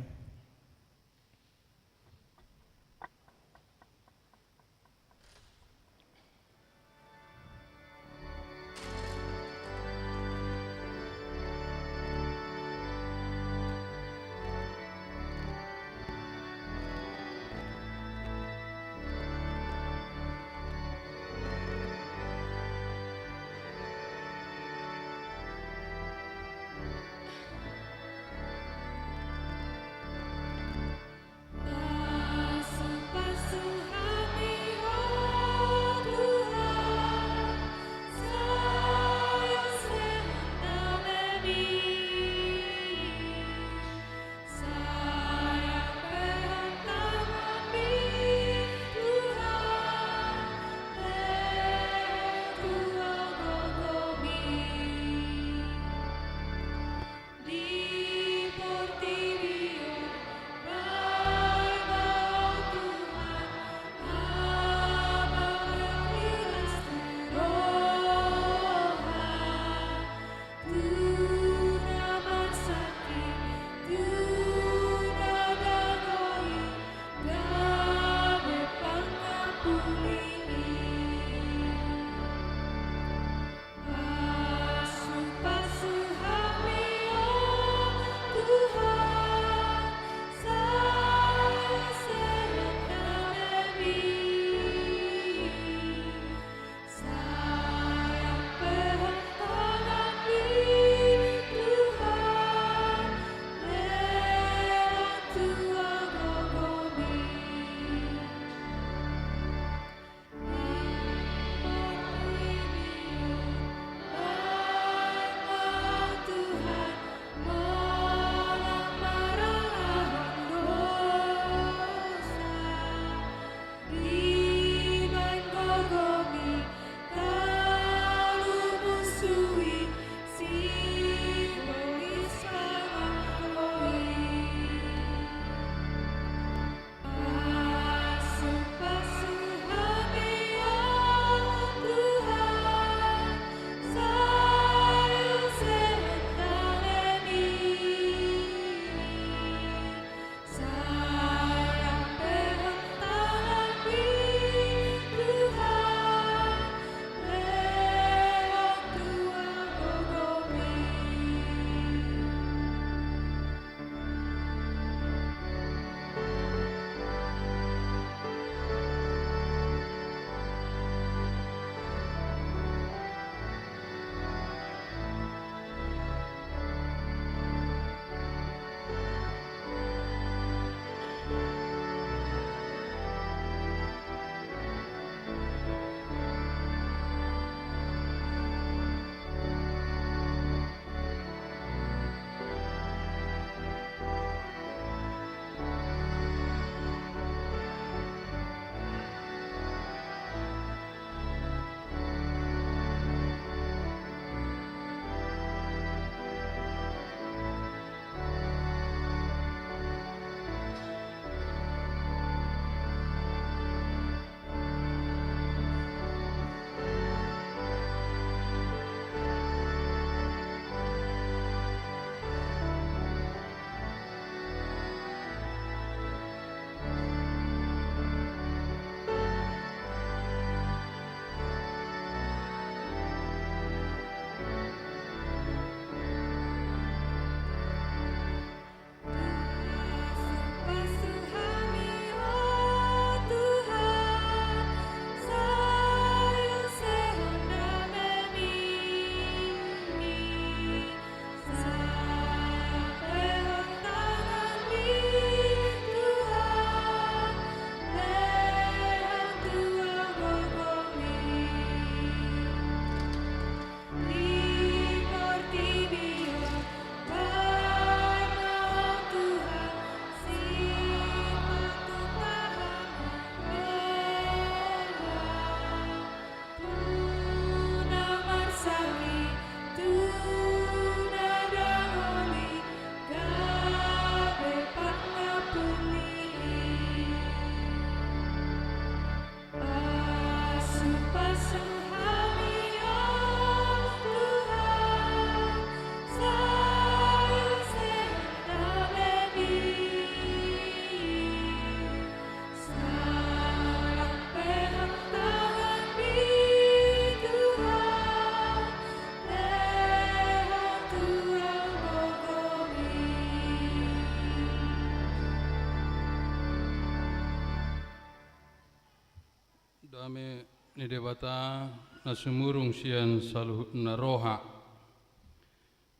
Dame ni Debata na sumurung sian saluhutna roha,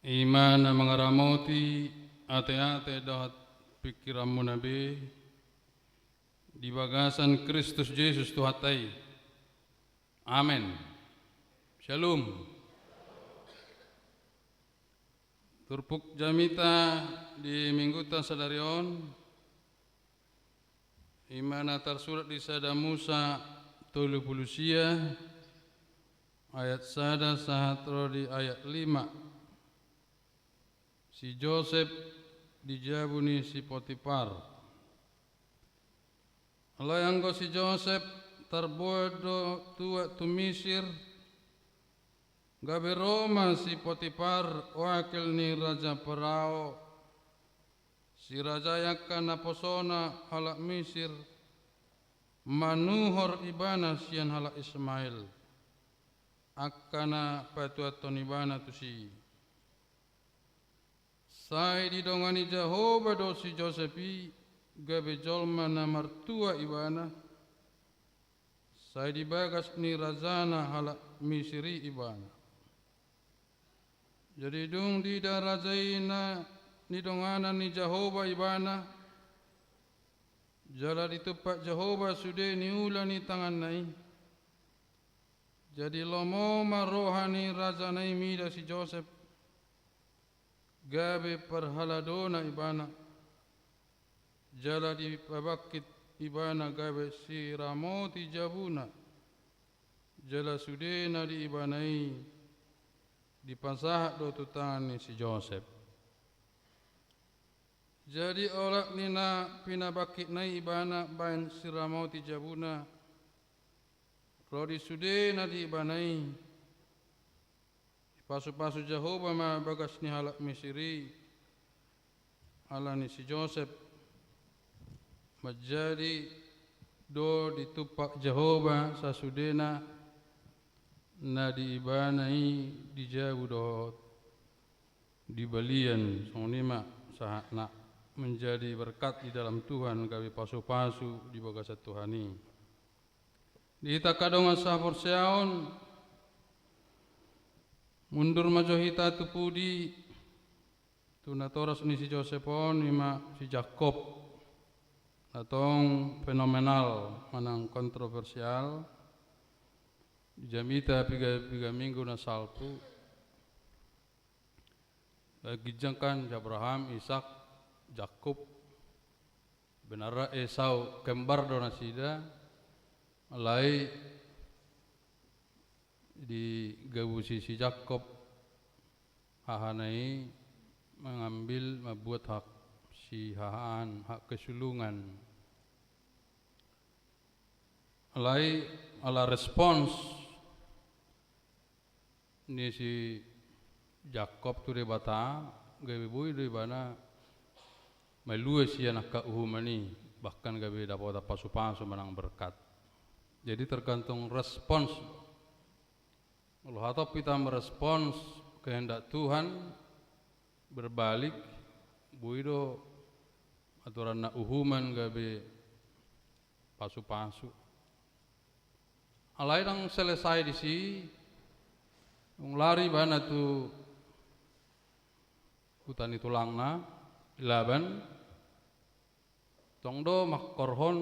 i ma na mangaramoti ateate dohot pingkiranmuna be di bagasan Kristus Jesus Tuhanta i. Amen. Syalom. Turpuk jamita di Mingguta sadari on, i ma na tarsurat di Sada Musa tolu pulu sia, ayat sada sahat ro di ayat lima. Si Josep di jabu ni si Potipar. Alai anggo si Josep tarboan do tuak tu Misir, gabe ro ma si Potipar, wakil ni raja Parao, sirajai angka naposona halak Misir, manuhor ibana sian halak Ismael, angka na patuathon ibana tusi. Sai didongani Jahowa do si Josep i gabe jolma na martua ibana, sai di bagas ni rajana halak Misir i ibana. Jadi dung diida raja i na nidonganan ni Jahowa ibana, jala ditumpak Jahowa sude niula ni tanganna i. Jadi lomo ma roha ni rajana i mida si Josep, gabe parhaladona ibana, jala dipabangkit ibana gabe siramoti jabuna, jala sude na di ibana i dipasahat do tu tangan ni si Josep. Jadi olat ni na pinabangkitna i ibana baen siramoti jabuna, ro di sude na di ibana i, dipasupasu Jahowa ma bagas ni halak Misir i, ala ni si Josep, manjadi do ditumpak Jahowa sasudena na di ibana i di jabu dohot di balian, songon i ma sahatna, menjadi berkat di dalam Tuhan, gabe pasupasu di bagasan Tuhan i. Di hita angka dongan sahaporseaon, mundur ma jo hita tu pudi, tu natoras ni si Josep on, i ma si Jakkob, na tong fenomenal manang kontroversial di jamita piga-piga minggu na salpu. Ginjang kan si Abraham, Ishak, Jakkob, sebenarna Esau, kembar do nasida, alai digabusi si Jakkob hahana i mengambil, membuat hak sihahaan, hak kesulungan. Alai ala respons ni si Jakkob tu Debata, gabe boi do ibana malua sian angka uhuman i, bahkan gabe dapotan pasupasu manang berkat. Jadi tergantung respons. Molo hatop hita merespons kehendak Tuhan, berbalik, boi do aturanna uhuman gabe pasupasu. Alai ndang selesai disi, dung lari ibana tu huta ni tulangna, Laban, tong do mangkorhon,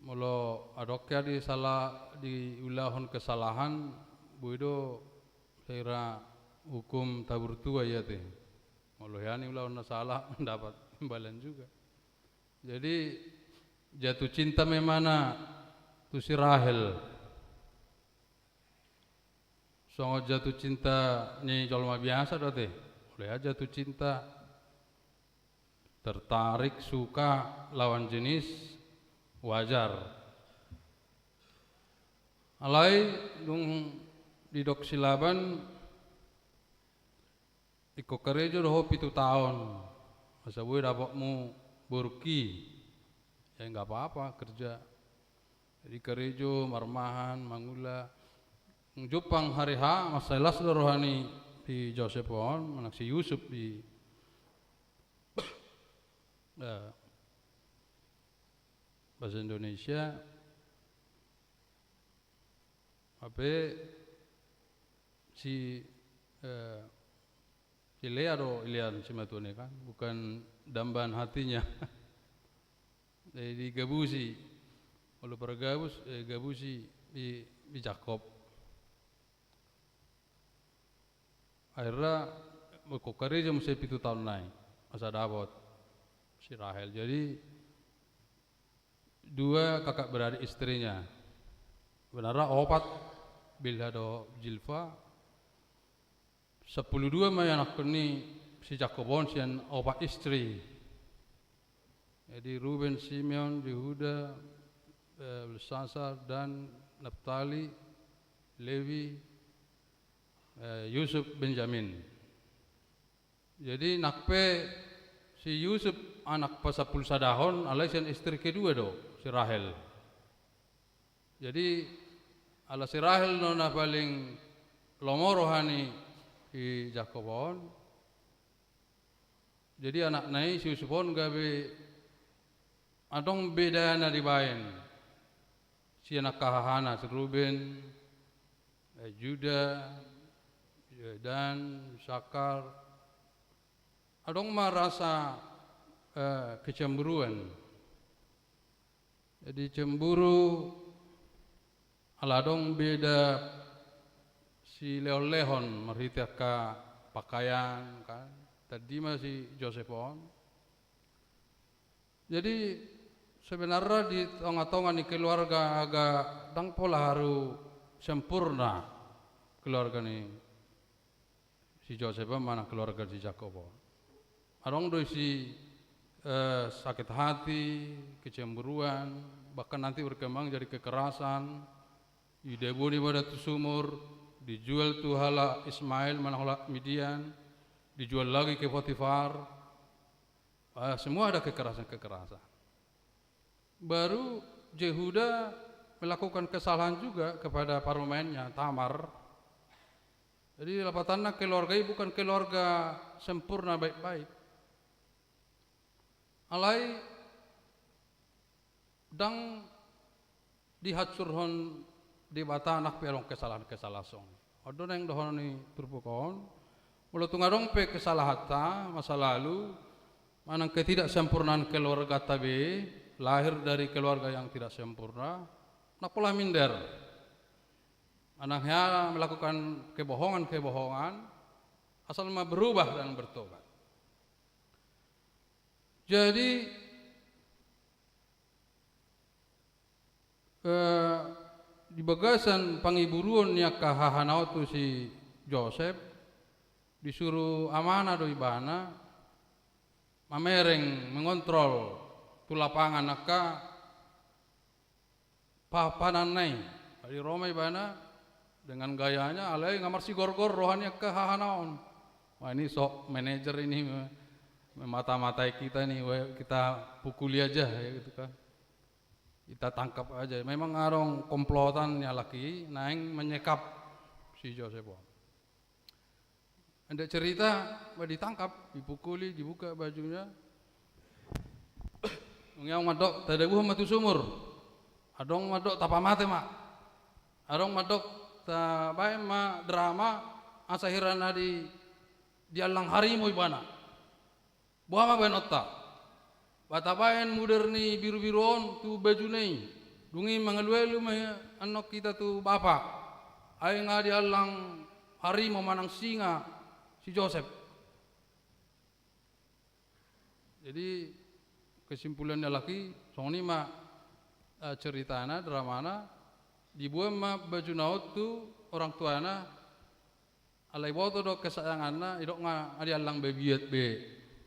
molo adong hea di sala, diulahon kesalahan, boi do sira hukum tabur tuai ate. Molo hea niulahon na sala, mendapat imbalan juga. Jadi jatuh cinta ma ibana tu si Rahel. Songon jatuh cinta ni jolma biasa do ate. Molo hea jatuh cinta, tertarik, suka, lawan jenis, wajar. Alai dung didok si Laban, ingkon karejo do ho pitu taon, asa boi dapotmu borungki. Ya, nggak apa-apa kerja. Jadi karejo, marmahan, mangula. Jumpang hari H, mansai las do roha ni si Josep on, manang si Yusuf di, eh, bahasa Indonesia, Hape si, eh, si Lea do ilean simatuana i kan, bukan dambaan hatinya. Jadi digabusi, olo pargabus, eh, gabusi di, di Jakob. Akhirna mengko karejo muse pitu taon nai asa dapot si Rahel. Jadi dua kakak beradik istrinya. Sebenarna opat, Bilha dohot Zilpa. Sampulu dua ma ianakkon ni si Jakob on sian opat istri. Jadi Ruben, Simeon, Yehuda, eh, Elsasar, Dan, Naptali, Lewi, eh, Yusuf, Benjamin. Jadi nang pe si Yusuf anak pasampulu sadahon, alai sian istri kedua do, si Rahel. Jadi ala si Rahel do na paling lomo roha ni si Jakob on. Jadi anakna i si Yusuf on gabe adong bedana dibaen sian angka hahana, si Ruben, eh, Yuda, eh, Dan, Isakar. Adong ma rasa, eh, kecemburuan. Jadi cemburu ala adong beda silehonlehon marhite angka pakaian kan. Tadi ma si Josep on. Jadi sebenarna di tongatonga ni keluarga, aga ndang pola haru sempurna keluarga ni si Josep on manang keluarga si Jakob on. Adong do isi, eh, sakit hati, kecemburuan, bahkan nanti berkembang jadi kekerasan. Dideboni ma da tu sumur, dijual tu halak Ismael manang halak Midian, dijual lagi ke Potifar. Eh, semua ada kekerasan-kekerasan. Baru Yehuda melakukan kesalahan juga kepada parumaennya, Tamar. Jadi lapatanna keluarga i bukan keluarga sempurna baik-baik. Alai ndang dihansurhon Debata nang pe adong kesalahan-kesalahan songon i. On do naeng dohonon ni turpuk on, molo tung adong pe kesalahanta masa lalu, manang ketidaksempurnaan keluarganta be, lahir dari keluarga yang tidak sempurna, ndang pola minder. Manang hea melakukan kebohongan-kebohongan, asal ma berubah dan bertobat. Jadi, eh, di bagasan pangiburuon ni angka hahana on tu si Josep, disuru amana do ibana mamereng, mengontrol tu lapangan angka papananna i. Jadi ro ma ibana dengan gayanya, alai nga marsigorgor roha ni angka hahana on. Wah, ini sok manajer ini, me-, memata-matai kita nih, we, kita pukuli aja, ya gitu kan. Kita tangkap aja. Memang adong komplotan ni halak i naeng menyekap si Josep on. Pendek cerita, bah, ditangkap, dipukuli, dibuka bajunya. Dung i adong mandok, tadabuhon ma tu sumur. Adong mandok, tapamate ma. Adong mandok, tabaen ma drama, asa hira na di, diallang harimau ibana. Boha ma baenonta? Bah, tabaen mudar ni birubiru on tu bajuna i. Dung i mangalualu ma annon hita tu bapa. Ai nga diallang harimau manang singa si Josep. Jadi kesimpulan ni halak i, songon i ma, eh, ceritana, dramana, diboan ma bajuna on tu orang tuana, alai boto do kesayanganna, didok nga diallang babiat be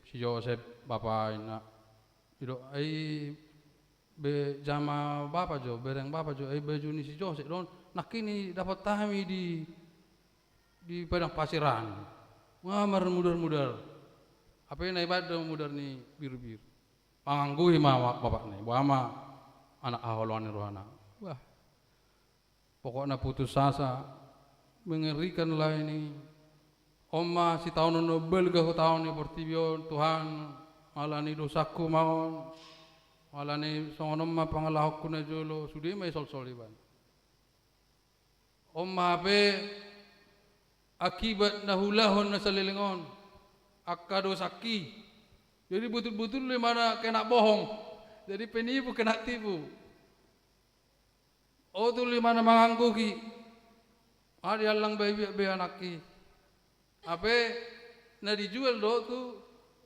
si Josep, bapa inna. Didok, ai be jama bapa jo, bereng bapa jo, ai baju ni si Josep do on, nangkin dapot hami di, di padang pasir an. Nga marmudar-mudar. Hape na ibaen do mudar ni birubiru. Mangangguhi ma bapakna i, boha ma anak haholongan ni rohana. Wah. Pokokna putus asa, mengerikan lah ini. On ma sitaonon na balga hutaon di portibi on, Tuhan, ala ni dosangku ma on, ala ni songon on ma pangalahonku na jolo, sude ma isolsol ibana. On ma hape akibat na huulahon na saleleng on, angka dosangki. Jadi butul-butul do imana kena bohong. Jadi penipu, kena tipu. Oto do imana manganggohi. Aha diallang babiat be anakki. Hape na dijual do tu,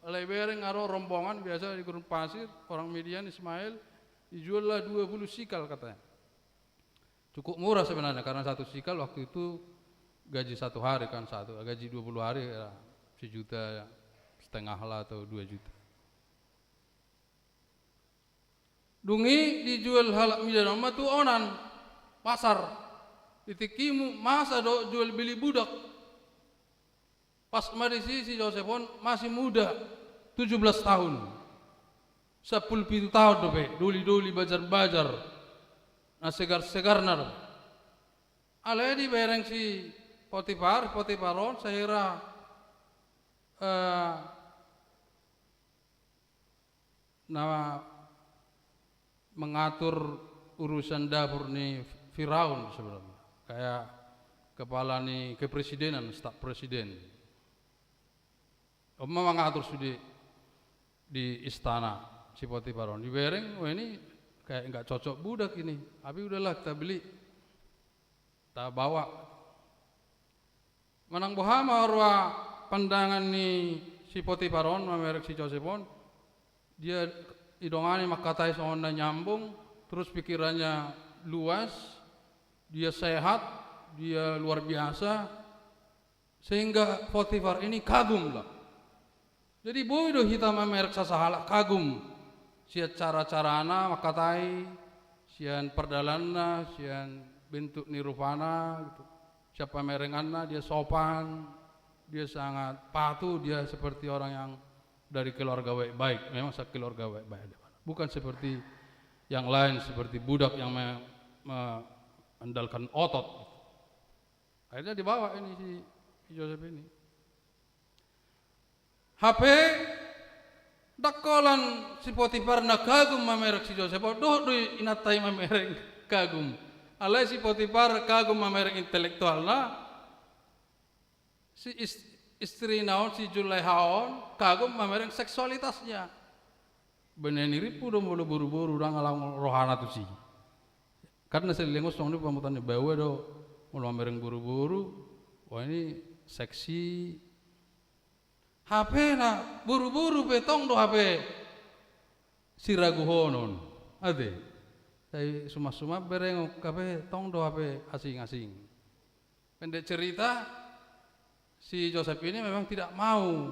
alai bereng ro rombongan biasa di gurun pasir, orang Midian, Ismail, dijual lah dua puluh sikal katanya. Cukup murah sebenarnya, karena satu sikal waktu itu gaji satu hari kan, satu, gaji dua puluh hari ya, sejuta setengah lah atau dua juta. Dung i dijual halak Midian on ma tu onan, pasar. Di tingki masa do jual beli budak. Pas ma disi si Josep on masih muda, tujuh belas tahun. Sampulu pitu taon dope, doli-doli, bajar-bajar. Na segar-segarna do. Alai dibereng si Potifar, Potifar on sahira, eh, na mengatur urusan dapur ni Firaun sebenarnya. Kayak kepala ni kepresidenan, staf presiden. On ma mengatur sude di istana si Potifar on. Dibereng, wah, ini kayak nggak cocok budak ini. Tapi udahlah, kita beli. Tabawa. Manang boha ma roha pandangan ni si Potifar on mamereng si Josep on, dia idongani mangkatai songon na nyambung, terus pikirannya luas, dia sehat, dia luar biasa, sehingga Potifar ini kagum lah. Jadi boi do hita mamereng sasahalak kagum sian cara-carana mangkatai, sian pardalananna, sian bentuk ni rupana gitu. Sian pamerenganna, dia sopan, dia sangat patuh, dia seperti orang yang dari keluarga baik-baik. Memang sa-, keluarga baik-baik. Bukan seperti yang lain, seperti budak yang me-, mengandalkan otot. Akhirnya dibawa ini si, si Josep ini. Hape, ndang holan si Potifar na kagum mamereng si Josep on, dohot do inanta i mamereng kagum. Alai si Potifar kagum mamereng intelektualna, si is-, istrina on, si Julaiha on, kagum mamereng seksualitasnya. Bene ni rimpu do molo boru-boru, ndang adong rohana tusi. Kan na saleleng on songon i pamotoan ni baoa do, molo mamereng boru-boru, wah, ini seksi. Hape na boru-boru pe tong do hape siraguhonon. Ate. Sai suman-suman berengon hape tong do hape asing-asing. Pendek cerita, si Josep ini memang tidak mau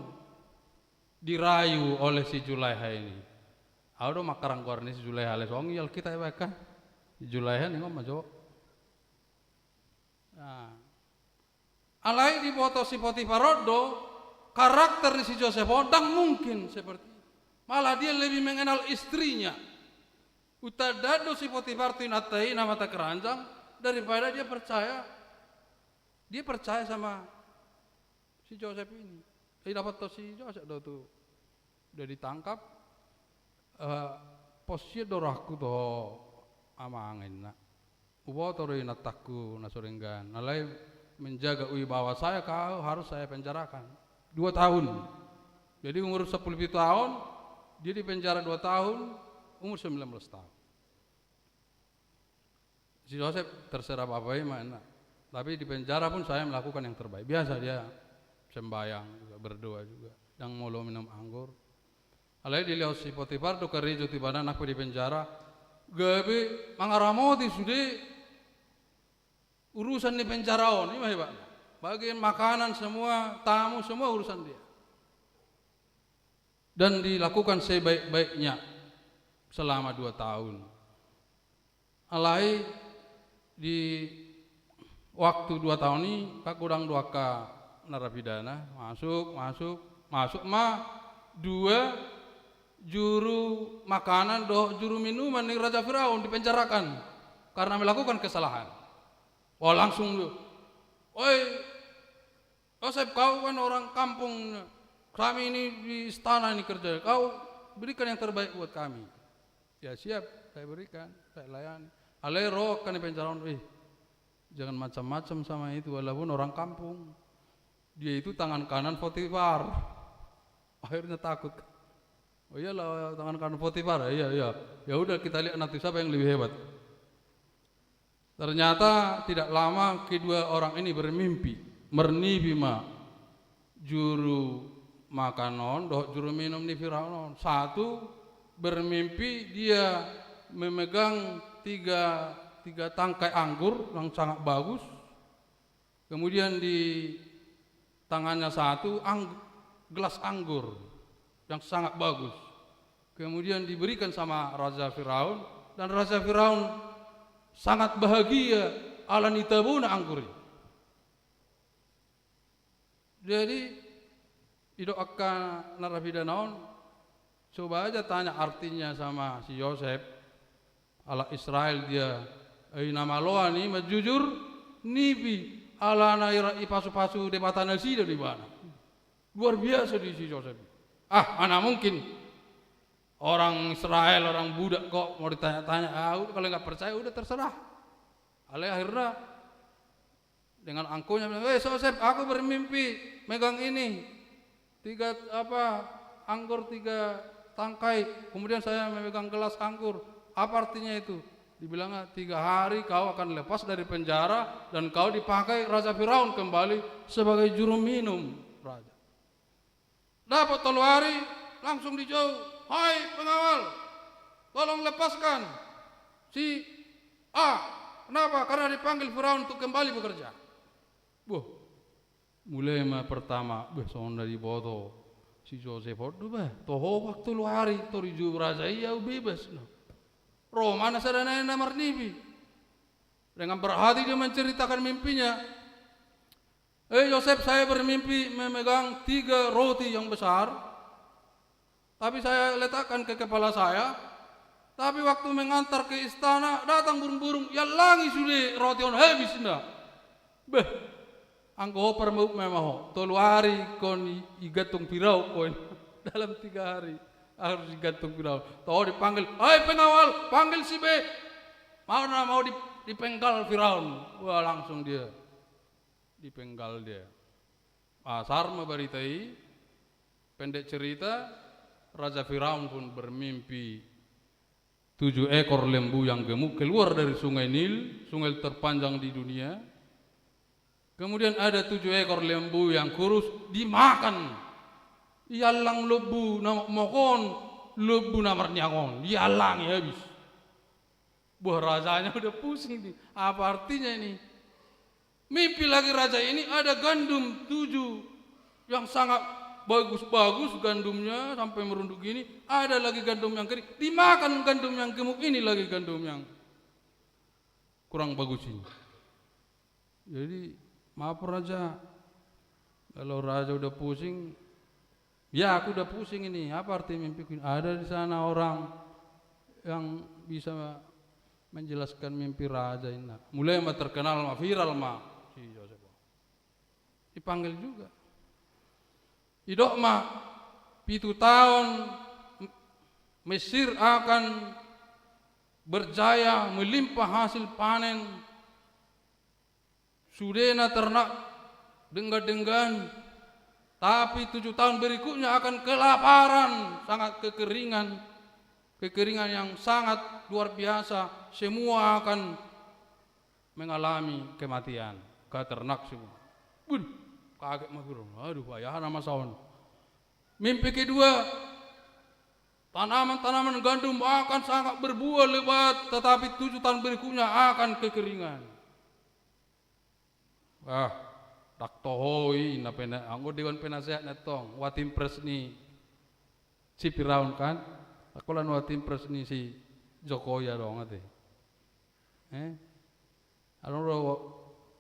dirayu oleh si Julaiha ini. Au do mangkarang goar ni si Julaiha, alai songon i Alkitab ibaen kan. Si Julaiha ningon ma jo. Nah. Alai diboto si Potifar on do, karakter ni si Josep on ndang mungkin seperti itu. Malah dia lebih mengenal istrinya. Hutanda do si Potifar tu inanta i na mata keranjang daripada dia percaya. Dia percaya sama si Josep ini. Didapothon si Josep do tu, udah ditangkap, eh, pos sian do rohangku tu ho amang, inna. Huboto do inantangku na so denggan. Alai menjaga wibawa saya kau harus saya penjarakan. Dua tahun. Jadi umur sampulu pitu taon, dia dipenjara dua tahun, umur sembilan belas tahun. Si Josep terserah bapa i ma, inna. Tapi di penjara pun saya melakukan yang terbaik. Biasa dia sembahyang juga, berdoa juga. Ndang molo minum anggur. Alai dilehon si Potifar do karejo tu ibana nang pe di penjara. Gabe mangaramoti sude urusan ni penjara on, i ma hebatna. Bagian makanan semua, tamu semua urusan dia. Dan dilakukan sebaik-baiknya selama dua tahun. Alai di waktu dua tahun i, kan godang do angka narapidana, masuk, masuk, masuk ma dua juru makanan dohot juru minuman ni Raja Firaun, dipenjarakan karena melakukan kesalahan. Wah, langsung do, "Oi, Josep, kau kan orang kampung, kami ini di istana ini kerja, kau berikan yang terbaik buat kami." Ya siap, saya berikan, saya layani. Alai ro angka na di penjara on, "Ih, Jangan macam-macam sama itu, walaupun orang kampung. Dia itu tangan kanan Potifar. Akhirnya takut. Oh iyalah, tangan kanan Potifar, ya, iya, iya. Ya udah, kita lihat nanti siapa yang lebih hebat. Ternyata tidak lama kedua orang ini bermimpi. Marnipi ma juru makan on dohot juru minum ni Firaun on. Satu bermimpi dia memegang tiga, tiga tangkai anggur yang sangat bagus. Kemudian di tangannya satu ang-, gelas anggur yang sangat bagus. Kemudian diberikan sama Raja Firaun, dan Raja Firaun sangat bahagia ala ni tabona anggur i. Jadi, didok angka narapidana on, coba aja tanya artinya sama si Yosep. Halak Israel dia, ai na maloan i manjujur nipi, alana i ra-, ipasu-pasu Debata nasida do ibana. Luar biasa di si Yosep. Ah, mana mungkin orang Israel, orang budak kok mau ditanya-tanya? Ah, udah, kalau nggak percaya udah terserah. Alai akhirnya dengan angkuhnya bilang, "Eh, Yosep, aku bermimpi megang ini. Tiga, apa, anggur tiga tangkai. Kemudian saya memegang gelas anggur. Apa artinya itu?" Dibilangnya, "Tiga hari kau akan lepas dari penjara dan kau dipakai Raja Firaun kembali sebagai juru minum raja." Dapat tolu hari, langsung dijou, "Hai pengawal, tolong lepaskan si A." Kenapa? Karena dipanggil Firaun untuk kembali bekerja. Boh, mulai ma pertama, beh, songon na diboto si Josep on do, bah, toho waktu tolu hari, tor dijou raja i au bebas, no. Ro ma na sada nai na marnipi. Dengan berhati dia menceritakan mimpinya. "Eh, Yosep, saya bermimpi memegang tiga roti yang besar, tapi saya letakkan ke kepala saya, tapi waktu mengantar ke istana, datang burung-burung, iallangi sude roti on, habis nda." Beh, anggo ho parmaut memang ho, tolu hari kon i-, igantung Firaun kon. Dalam tiga hari harus digantung Firaun. Toho dipanggil, "Hai pengawal, panggil si B." Mau na mau di-, dipenggal Firaun. Wah, langsung dia dipenggal dia. Asar ma barita i, pendek cerita, Raja Firaun pun bermimpi tujuh ekor lembu yang gemuk keluar dari Sungai Nil, sungai terpanjang di dunia. Kemudian ada tujuh ekor lembu yang kurus dimakan. Iallang lembu na mokmok on, lembu na marniang on, iallangi habis. Buah rajanya udah pusing nih. Apa artinya ini? Mimpi lagi raja ini, ada gandum tujuh yang sangat bagus-bagus gandumnya, sampai merunduk gini, ada lagi gandum yang kering, dimakan gandum yang gemuk ini lagi gandum yang kurang bagus ini. Jadi, maaf raja, kalau raja udah pusing, "Ya, aku udah pusing ini. Apa arti mimpiku ini?" "Ada di sana orang yang bisa menjelaskan mimpi raja," inna. Mulai ma terkenal ma, viral ma si Josep. Dipanggil juga. Didok ma, pitu taon Mesir akan berjaya, melimpah hasil panen, sudena ternak denggan-denggan, tapi tujuh tahun berikutnya akan kelaparan, sangat kekeringan, kekeringan yang sangat luar biasa, semua akan mengalami kematian, keternak semua. Bun, kaget ma Firaun, aduh, bahaya na masa on. Mimpi kedua, tanaman-tanaman gandum akan sangat berbuah lebat, tetapi tujuh tahun berikutnya akan kekeringan. Ah, dang toho i, na pena-, anggo dewan penasehat na tong, watimpres ni si Firaun kan? Anggo lan watimpres ni si Jokowi adong ate. Eh? Adong do wa-,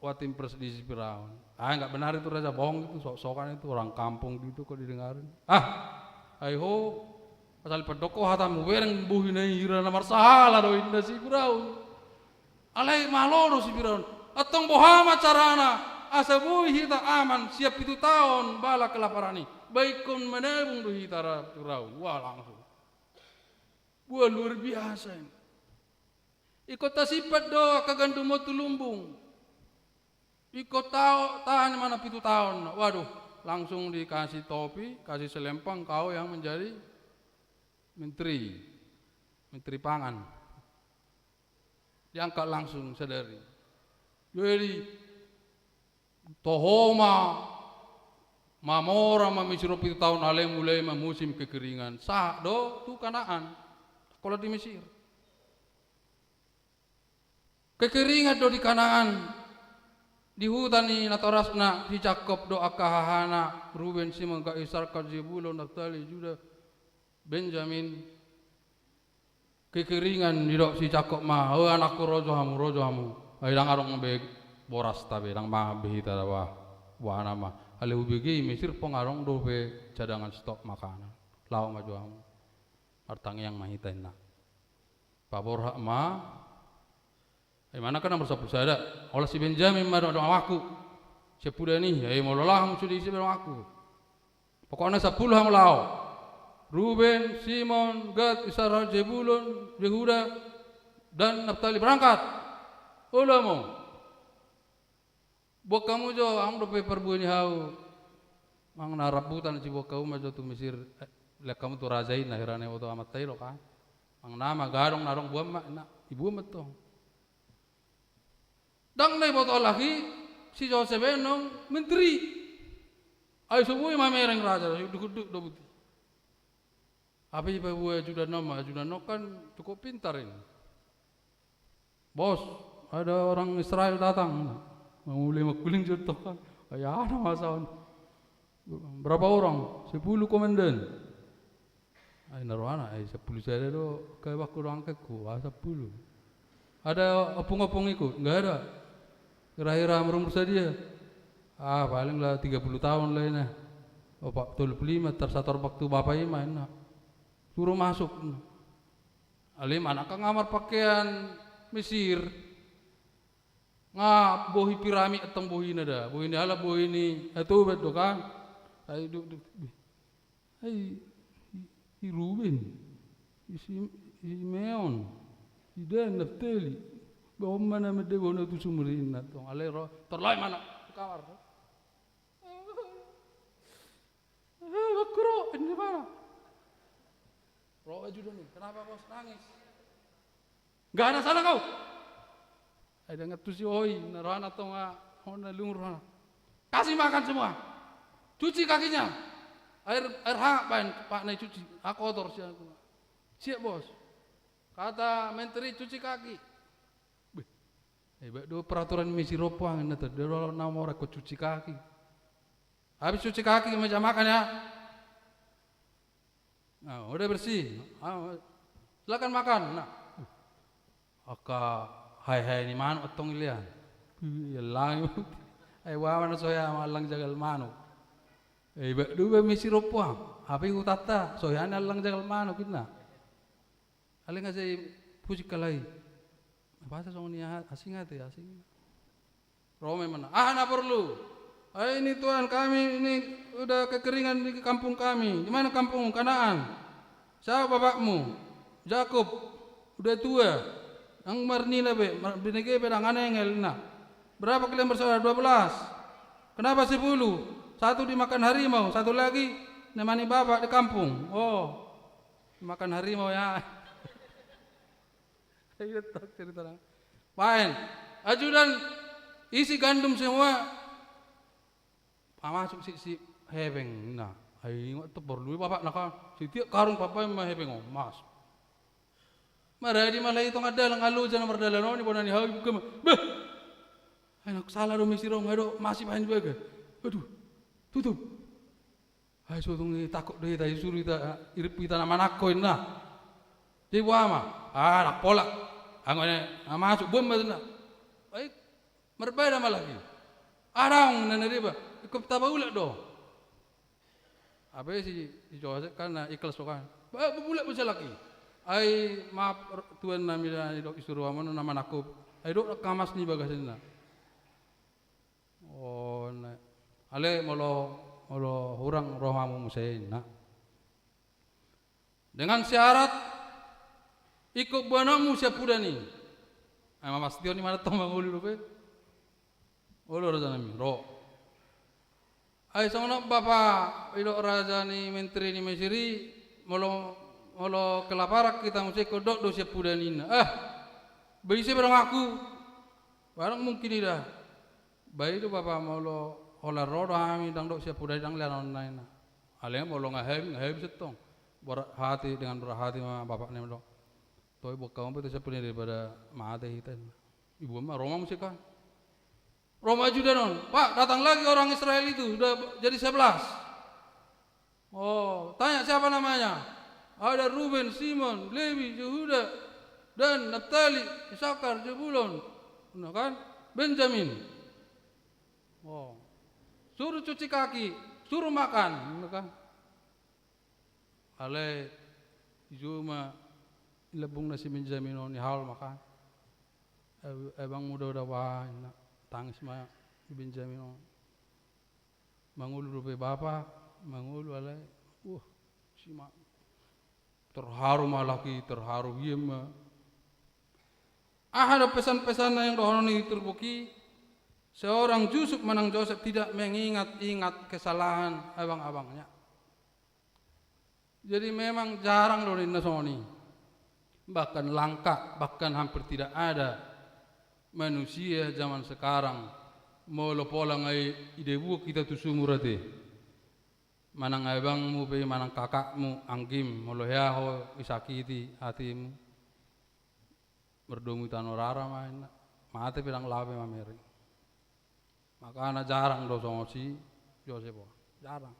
watimpres di si Firaun. Ah, nggak benar itu raja, bohong itu, sok-sokan itu, orang kampung gitu kok didengarin. Ah, ai ho, asal pedok ko hatamu, bereng bohi na hira na marsahala do inna si Firaun. Alai malo do si Firaun. Antong boha ma carana asa boi hita aman sian pitu taon bala kelaparan i? Ba ingkon manabung do hita ra Firaun. Wah, langsung. Wah, luar biasa ini. Ingkon tasimpan do angka gandum on tu lumbung. Ingkon tahan ma na pitu taon. Waduh, langsung dikasih topi, kasih selempang, kau yang menjadi menteri, menteri pangan. Diangkat langsung sadari. Jadi toho ma mamora ma Misir on pitu taon, alai mulai ma musim kekeringan. Sahat do tu Kanaan, holan di Misir. Kekeringan do di Kanaan, di huta ni natorasna si Jakkob dohot angka hahana, Ruben, Simon, Gad, Isakar, Sebulon, Naftali, Juda, Benjamin. Kekeringan, didok si Jakkob ma, "O anakku, rojo hamu, rojo hamu. Ai ndang adong be borasta be, ndang mangan be hita da, bah, boha nama. Alai hubege i Misir pe ndang adong dope cadangan stok makanan. Laho ma jo hamu. Martangiang ma hita," ninna. Paborhat ma. Ai manang kan nomor sampulu sada. Holan si Benjamin ma do, "Donganku, sian pudian i?" "Ai molo laho hamu sude, ise be donganku? Pokokna sampulu hamu laho. Ruben, Simon, Gad, Isakar, Sebulon, Yehuda, dan Naftali, berangkat. Olo hamu. Boan hamu jo, adong dope parbue ni hau. Manang na rambutan, siboan hamu ma jo tu Misir, eh, lean hamu tu raja i, na hira na iboto amanta i do kan. Manang nama, gadong na adong, boan ma," ninna. Diboan ma tong. Ndang na iboto halak i, si Josep i annon menteri. Ai so boi mamereng raja, so diunduk-unduk do buti. Hape dipaboa ajudan on ma, ajudan on kan cukup pintar ini. "Bos, ada orang Israel datang." Manguleng, manguleng jo tong kan. "Ai aha nama saon?" "Berapa orang?" "Sepuluh komandan." Ai na rohana, "Ai sampulu sada do angka ibanku dohot angkangku, aha sampulu? Ada ompung-ompung ikut?" "Nggak ada." "Kira-kira umur-umur sadia?" "Ah, paling lah tiga puluh taon lah," ninna. "Opat, tolu puluh lima, tar sator bak tu bapa i ma," ninna. "Suruh masuk," ninna. Alai manang angka nga marpakean Misir. Nga bohi piramid antong bohina da, bohi ni halak, bohi ni hatoban do kan. Ai do, do, ai, i, i Ruben, i Sim-, i Simeon, i Dan, Naftali. Bah, on ma na mendebona tu sumur i, ninna tong. Alai ro, tor laho ma na tu kamar. "Eh, bangku ro, ini mana?" Ro ajudan i, "Kenapa, Bos, nangis?" "Nggak ada salah kau." Ai dengan tusi oi, na rohana tong, ah, hona lungun rohana. "Kasih makan semua. Cuci kakinya. Air, air hangat baen, Pak, na i cuci. Ah, kotor sian ku." "Siap, Bos." Kata menteri, "Cuci kaki." Beh, hebat do peraturan Misir on, Puang, ninna tong. Dia lalu nama orang kau cuci kaki. "Habis cuci kaki, meja makan ya. Nah, udah bersih. Ah, silakan makan." Nah, angka hae-hae ni manuk antong i lean. Ih, allang. Ai boha ma na so hea allang jagal manuk. Eh, hebat do iba Misir on, Puang. Hape hutanta so hea ni allang jagal manuk, ninna. Alai nga sai pusing halak i. Bahasa songon i, aha, asing ate, asing. Ro ma imana. "Aha na porlu?" "Ai ini, Tuan, kami ini udah kekeringan di kampung kami." "Di mana kampung?" "Kanaan." "Siapa bapakmu?" "Jakkob. Udah tua. Ndang marnina be, mar-, binege pe ndang anengel," ninna. "Berapa kalian bersaudara?" "Dua belas." "Kenapa sepuluh?" "Satu dimakan harimau, satu lagi nemani bapak di kampung." Oh. Makan harimau ya. Iya, tak cerita dah. Baen. Ajudan, isi gandum semua. Pamasuk si, si hepeng. Nah, ai ingot tu porlu bapak na kan. Setiap karung papaima hepeng on, masuk. Maradi ma laho i tongah dalan, alo jana mardalan on, ibona ni hau, ibuka ma. Bah! Ai nang sala do Misir on, ai do, masih baen ibaga. Aduh, tutup. Ai so tung i tangkok do hita, isuru hita, irip hita na manangko, ninna. Jadi boha ma? Ah, ndang pola. Anggo na masuk, boan ma, ninna. Ai marbada ma laho i. Ah, daong, ninna, deba. Ingkon tapaulak do. Hape si, si Josep kan na ikhlas do kan. Bah, paulak ma laho i. Ai maaf, tuan nami, da, didok isuru hamu na manangko. Ai dok angka mas ni bagasan, ninna. Oh, na. Alai molo, molo hurang ro hamu muse, ninna. Dengan syarat, ingkon boanonmu sian pudian i. Ai mamastihon i ma antong mangolu dope. Olo raja nami, ro. Ai songon on bapa, idok raja ni menteri ni Mesir i, molo, molo kelaparan hita muse ingkon dok do siampudan i ninna. Eh, ba ise pe donganku? Barang mungkin i da. Ba i do bapa, molo holan ro do hami ndang dok siampudan i ndang leanon na ninna. Alai molo nga hami, nga hami sentong. Berat hati, dengan berat hati ma bapakna i mandok. Toe, buat kamu pe tu siampudan i daripada mate hita ninna. Iboan ma, ro ma muse kan. Ro ma ajudan on, Pak, datang lagi orang Israel itu, sudah jadi sebelas. Oh, tanya siapa namanya? Ada Ruben, Simon, Lewi, Yehuda, Dan, Naftali, Isakar, Zebulon, nah kan? Benjamin. Oh. Suruh cuci kaki, suruh makan, nah kan? Alai dijou ma lambungna si Benjamin on, ihal ma kan. Ai, ai bang muda udah wah, tangis ma si Benjamin on. Mangolu dope bapa, mangolu alai, wah, si ma terharu ma halak i, terharu ia ma. Aha do pesan-pesanna yang dohonon ni turpuk i? Seorang Yusuf manang Joseph tidak mengingat-ingat kesalahan abang-abangnya. Jadi memang jarang do ninna songon i. Bahkan langka, bahkan hampir tidak ada manusia zaman sekarang molo pola nga i, i da ibuat hita tu sumur ate. Manang abangmu pe, manang kakakmu, anggim, molo hea ho disakiti hatimu. Mardomu di tano rara ma ninna. Mate pe ndang laho be mamereng. Makana jarang do songon si Josep on. Jarang.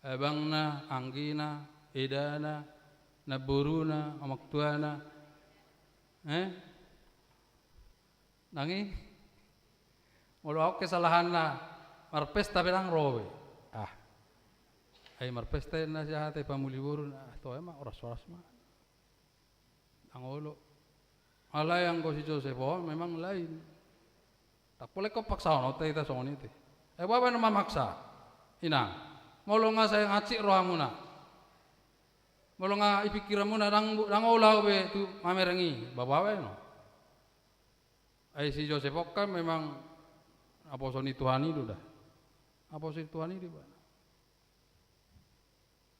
Abangna, anggina, edana, namboruna, amangtuana. Eh? Nang i? Molo ahu kesalahanna, marpesta pe ndang ro be. Ah. Ai marpesta ninna si aha ate, pamuli boru ninna. Ah, toe ma, horas-horas ma. Ndang olo. Alai anggo si Josep on memang lain. Ndang pola ingkon paksahononta hita songon i ate. Eh, boha baen on mamaksa? Inang, molo nga sai hansit rohamuna, molo nga i pingkiranmuna, ndang, ndang olo ahu be tu mamereng i, ba boha baen on? Ai si Josep on kan memang naposo ni Tuhan i do da. Naposo ni Tuhan i do ibana.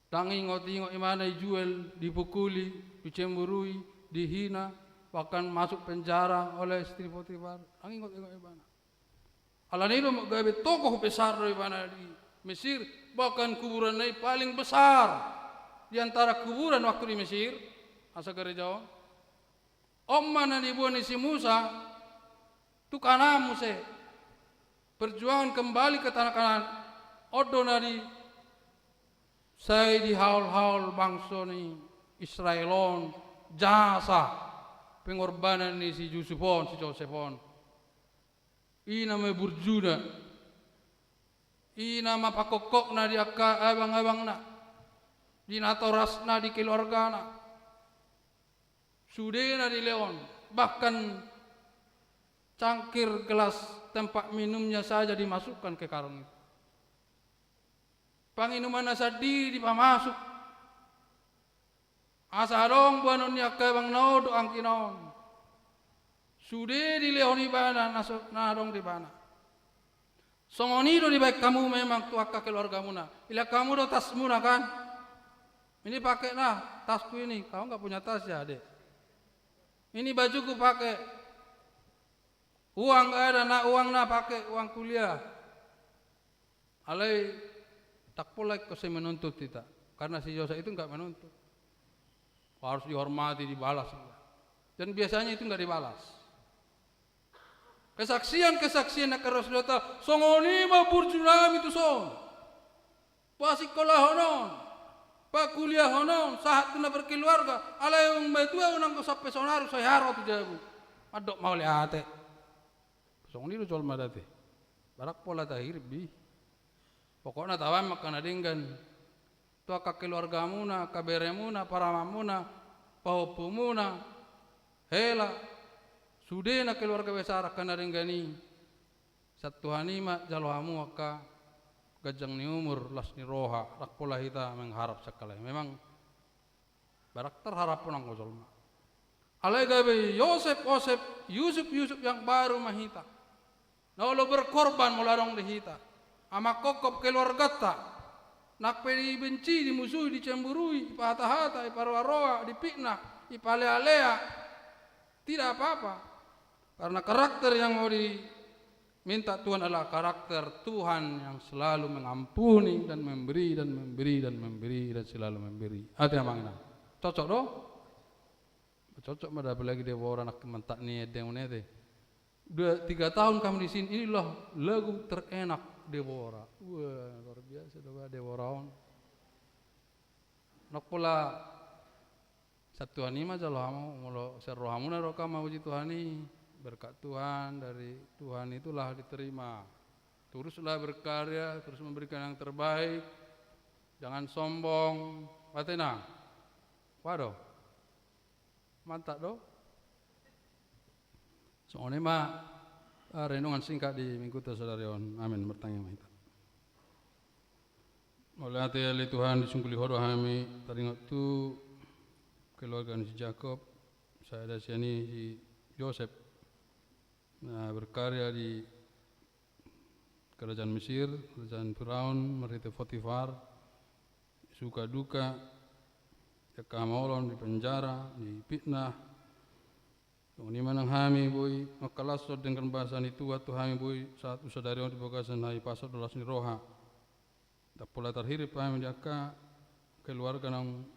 Ndang ingot-ingot ibana, dijual, dipukuli, dicemburui, dihina, bahkan masuk penjara oleh istri Potifar. Ndang ingot-ingot ibana. Alani i do gabe tokoh besar do ibana di Mesir, bahkan kuburanna i paling besar di antara kuburan waktu di Mesir, asa gareja on. On ma na niboan ni si Musa tu Kanaan muse. Perjuangan kembali ke tanah Kanaan. On do na di, sai dihaol-haol bangso ni Israel on jasa pengorbanan ni si Yusuf on, si Josep on. I nama burjuna. I nama pangkokkokna di angka abang-abangna, di natorasna, di keluargana. Sudena dilehon, bahkan cangkir gelas tempat minumnya saja dimasukkan ke karung itu. Panginumanna sandiri dipamasuk. Asa adong boanon ni angka abangna on dohot anggina on. Sude dilehon ibana na so, na adong di ibana. Songon i do dibaen hamu memang tu angka keluargamuna. Dilehon hamu do tasmuna kan. Ini pakai nah, tasku ini. Kau nggak punya tas ya, Dek? Ini bajuku pakai. Uang ada, na uang na pakai, uang kuliah. Alai ndang pola ingkon sai menuntut hita. Karena si Yosep itu nggak menuntut. Harus dihormati, dibalas. Dan biasanya itu nggak dibalas. Kesaksian-kesaksian na keros data, songon i ma burjunami tuson. Pasikola honon, pakuliah honon, sahat tu na berkeluarga, alai umbatua unang do sampe sonari sai haro tu jabu. Mandok mauliate. Songon i do jolma da ate. Ndang pola tahirim be. Pokokna tabaen ma angka na denggan. Tu angka keluargamuna, angka beremuna, paramanmuna, pahompumuna, hela, sudena keluarga besar angka na denggan i. Sian Tuhan i ma jalo hamu angka ganjang ni umur, las ni roha, ndang pola hita mengharap sian halak i. Memang ndang tarharap unang do jolma. Alai gabe Yosep, Osep, Yusuf, Yusuf yang baru ma hita. Na olo berkorban molo adong di hita. Amang kokkop keluarganta. Nang pe dibenci, dimusui, dicemburui, dipahata-hata, diparoa-roa, dipitnah, dipalea-lea. Tidak apa-apa. Karena karakter yang mau diminta Tuhan adalah karakter Tuhan yang selalu mengampuni dan memberi dan memberi dan memberi dan selalu memberi. Ate amang inang. Cocok do? Cocok ma da, apalagi Debora, anak mantak ni ende on ate. Dua, tiga tahun kami di sini, inilah lagu terenak Debora. Wah, luar biasa do ba Debora on. Nang pola sian Tuhan i ma jalo hamu, molo sian rohamuna do hamu mamuji Tuhan i, berkat Tuhan, dari Tuhan itulah diterima. Teruslah berkarya, terus memberikan yang terbaik. Jangan sombong. Ate inang. Waduh. Mantap do. Songon i ma, ah, renungan singkat di Mingguta sadari on. Amin. Martangiang ma hita. Mauliate ale Tuhan, disungkuli Ho do hami taringot tu keluarga ni si Jakob, sada sian i si Josep, na berkarya di kerajaan Mesir, kerajaan Firaun, marhite Potifar, suka duka, di angka hamaolon, di penjara, di fitnah. Songon i ma nang hami boi mangkalashon denggan basa ni Tuhan tu hami boi sahat tu sadari on di bagasan hahipason dohot las ni roha. Ndang pola tarhirim hami di angka keluarga naung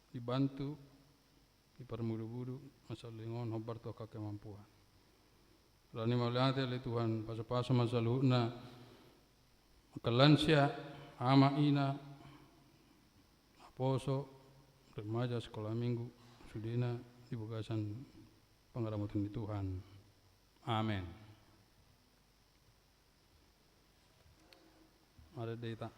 dibantu, diparmudubudu, mansai lehon hombar tu angka kemampuan. Alani mauliate ale Tuhan, pasupasu ma saluhutna, angka lansia, ama, ina, naposo, remaja, sekolah minggu, sudena di bagasan pangaramotion ni Tuhan. Amen. Marende hita.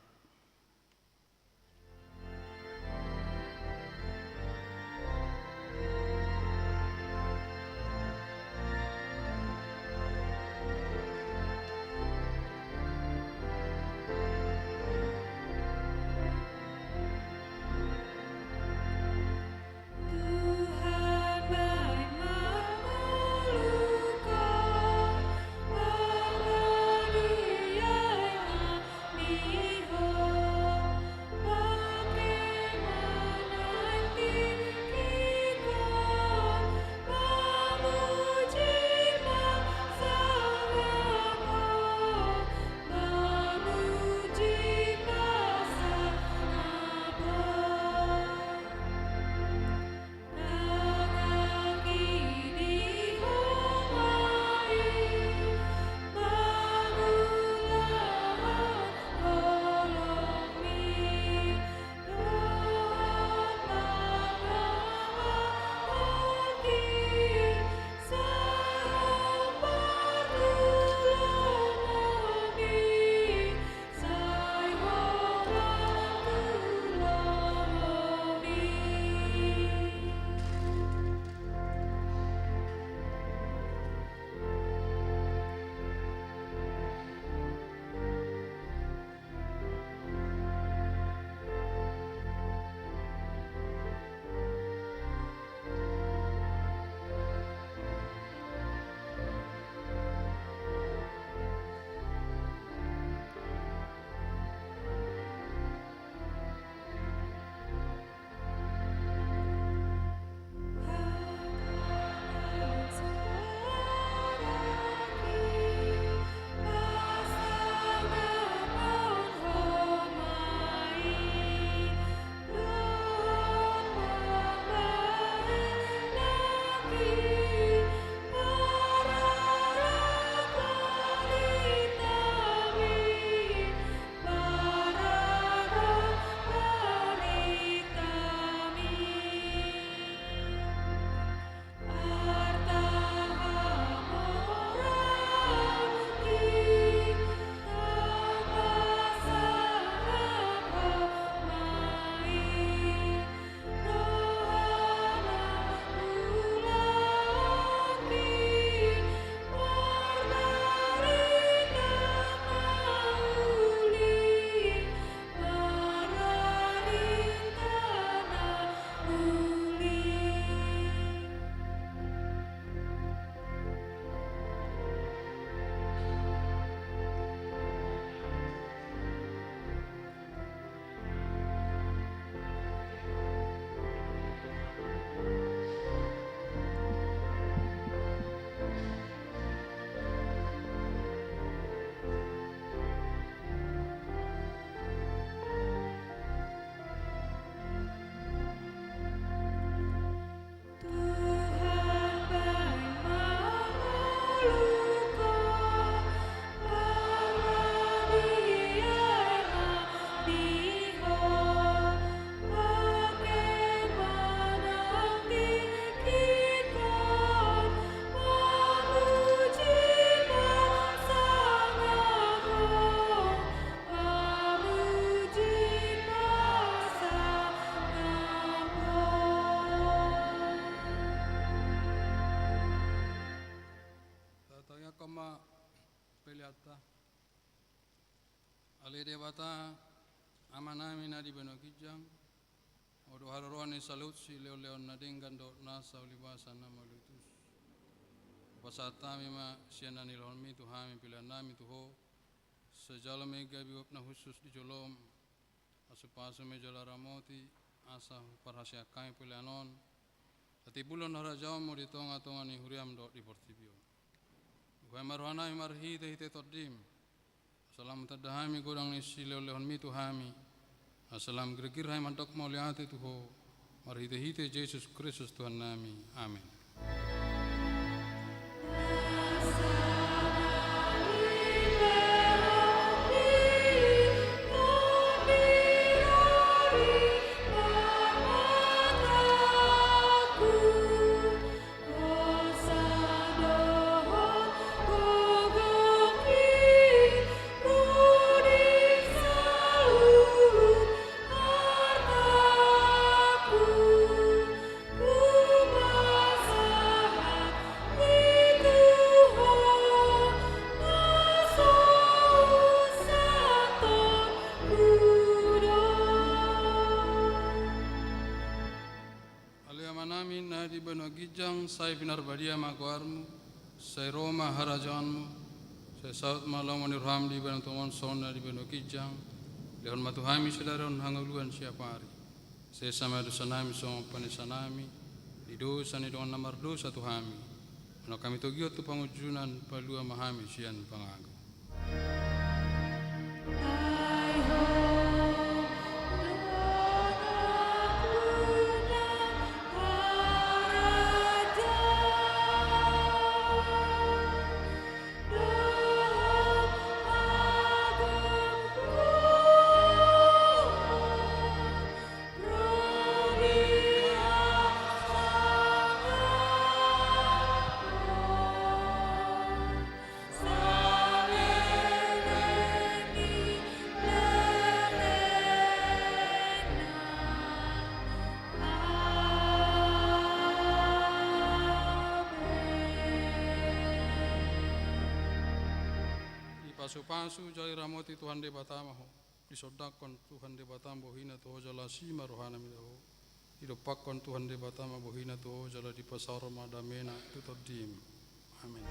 Ale Debata, Amanami na di banua ginjang, Ho do haroroan ni saluhut silehonlehon na denggan dohot nasa ulibasa na mauliutus. Pasahat hami ma sian na nilehonmi tu hami peleannami tu Ho, sai jalo ma i gabe uap na hushus di jolom, pasupasu ma i jala ramoti, asa huparhaseang hami pelean on, asa timbul harajaonmu di tongatonga ni huriam dohot di portibi on. Buhai ma rohanami marhitehite Tondim, asa lam tanda hami godang ni silehonlehonmi tu hami, asa lam girgir hami mandok mauliate tu Ho, marhitehite Jesus Kristus Tuhannami. Amen. Ale Amanami na di banua ginjang, sai pinarbadia ma goarmu, sai ro ma harajaonmu, sai saut ma lomo ni roham di banua tonga on songon na di banua ginjang. Lehon ma tu hami sadari on hangoluan siapari. Sesa ma dosanami songon panesanami di dosa ni dongan na mardosa tu hami. Unang hami togihon tu pangunjunan, palua ma hami sian pangago. Dipasupasu jala diramoti Tuhan Debata ma ho. Disondangkon Tuhan Debata ma bohina tu ho jala asi ma rohana mida ho. Didompakkon Tuhan Debata ma bohina tu ho jala dipasaor ma damena tu tondim. Amen.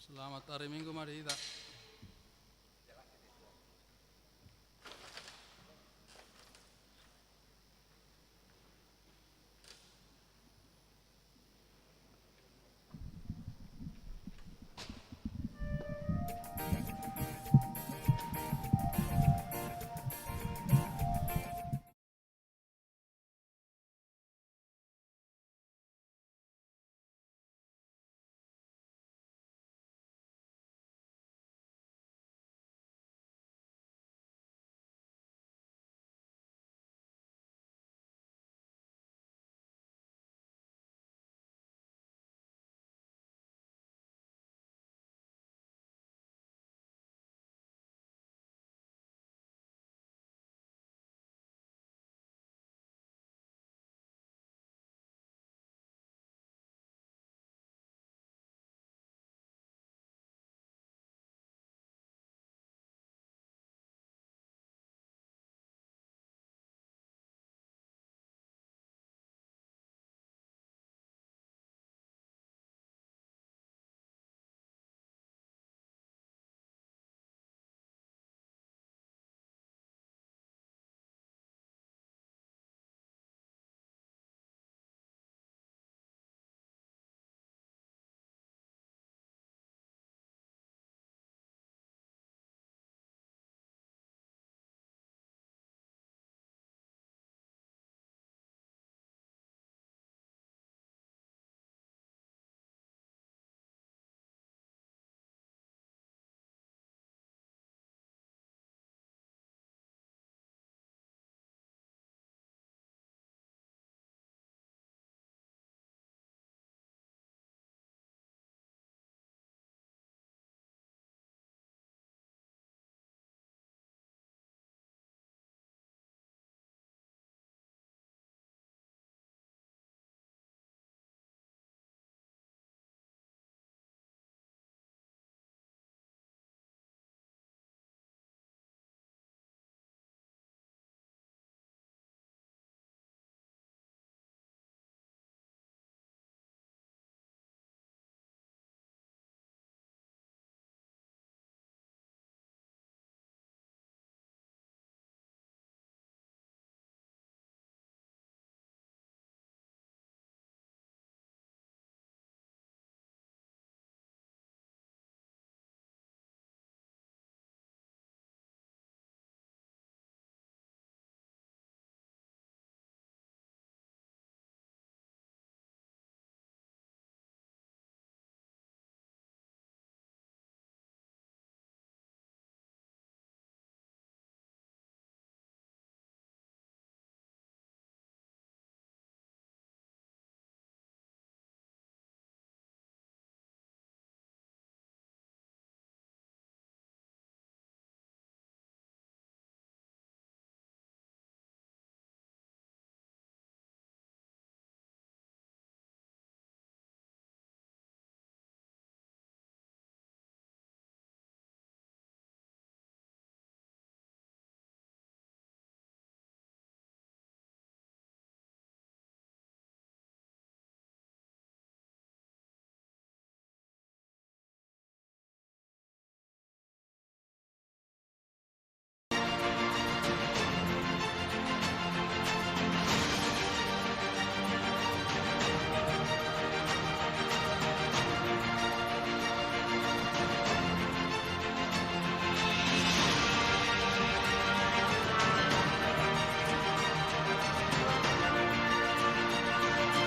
Selamat hari Minggu ma di hita.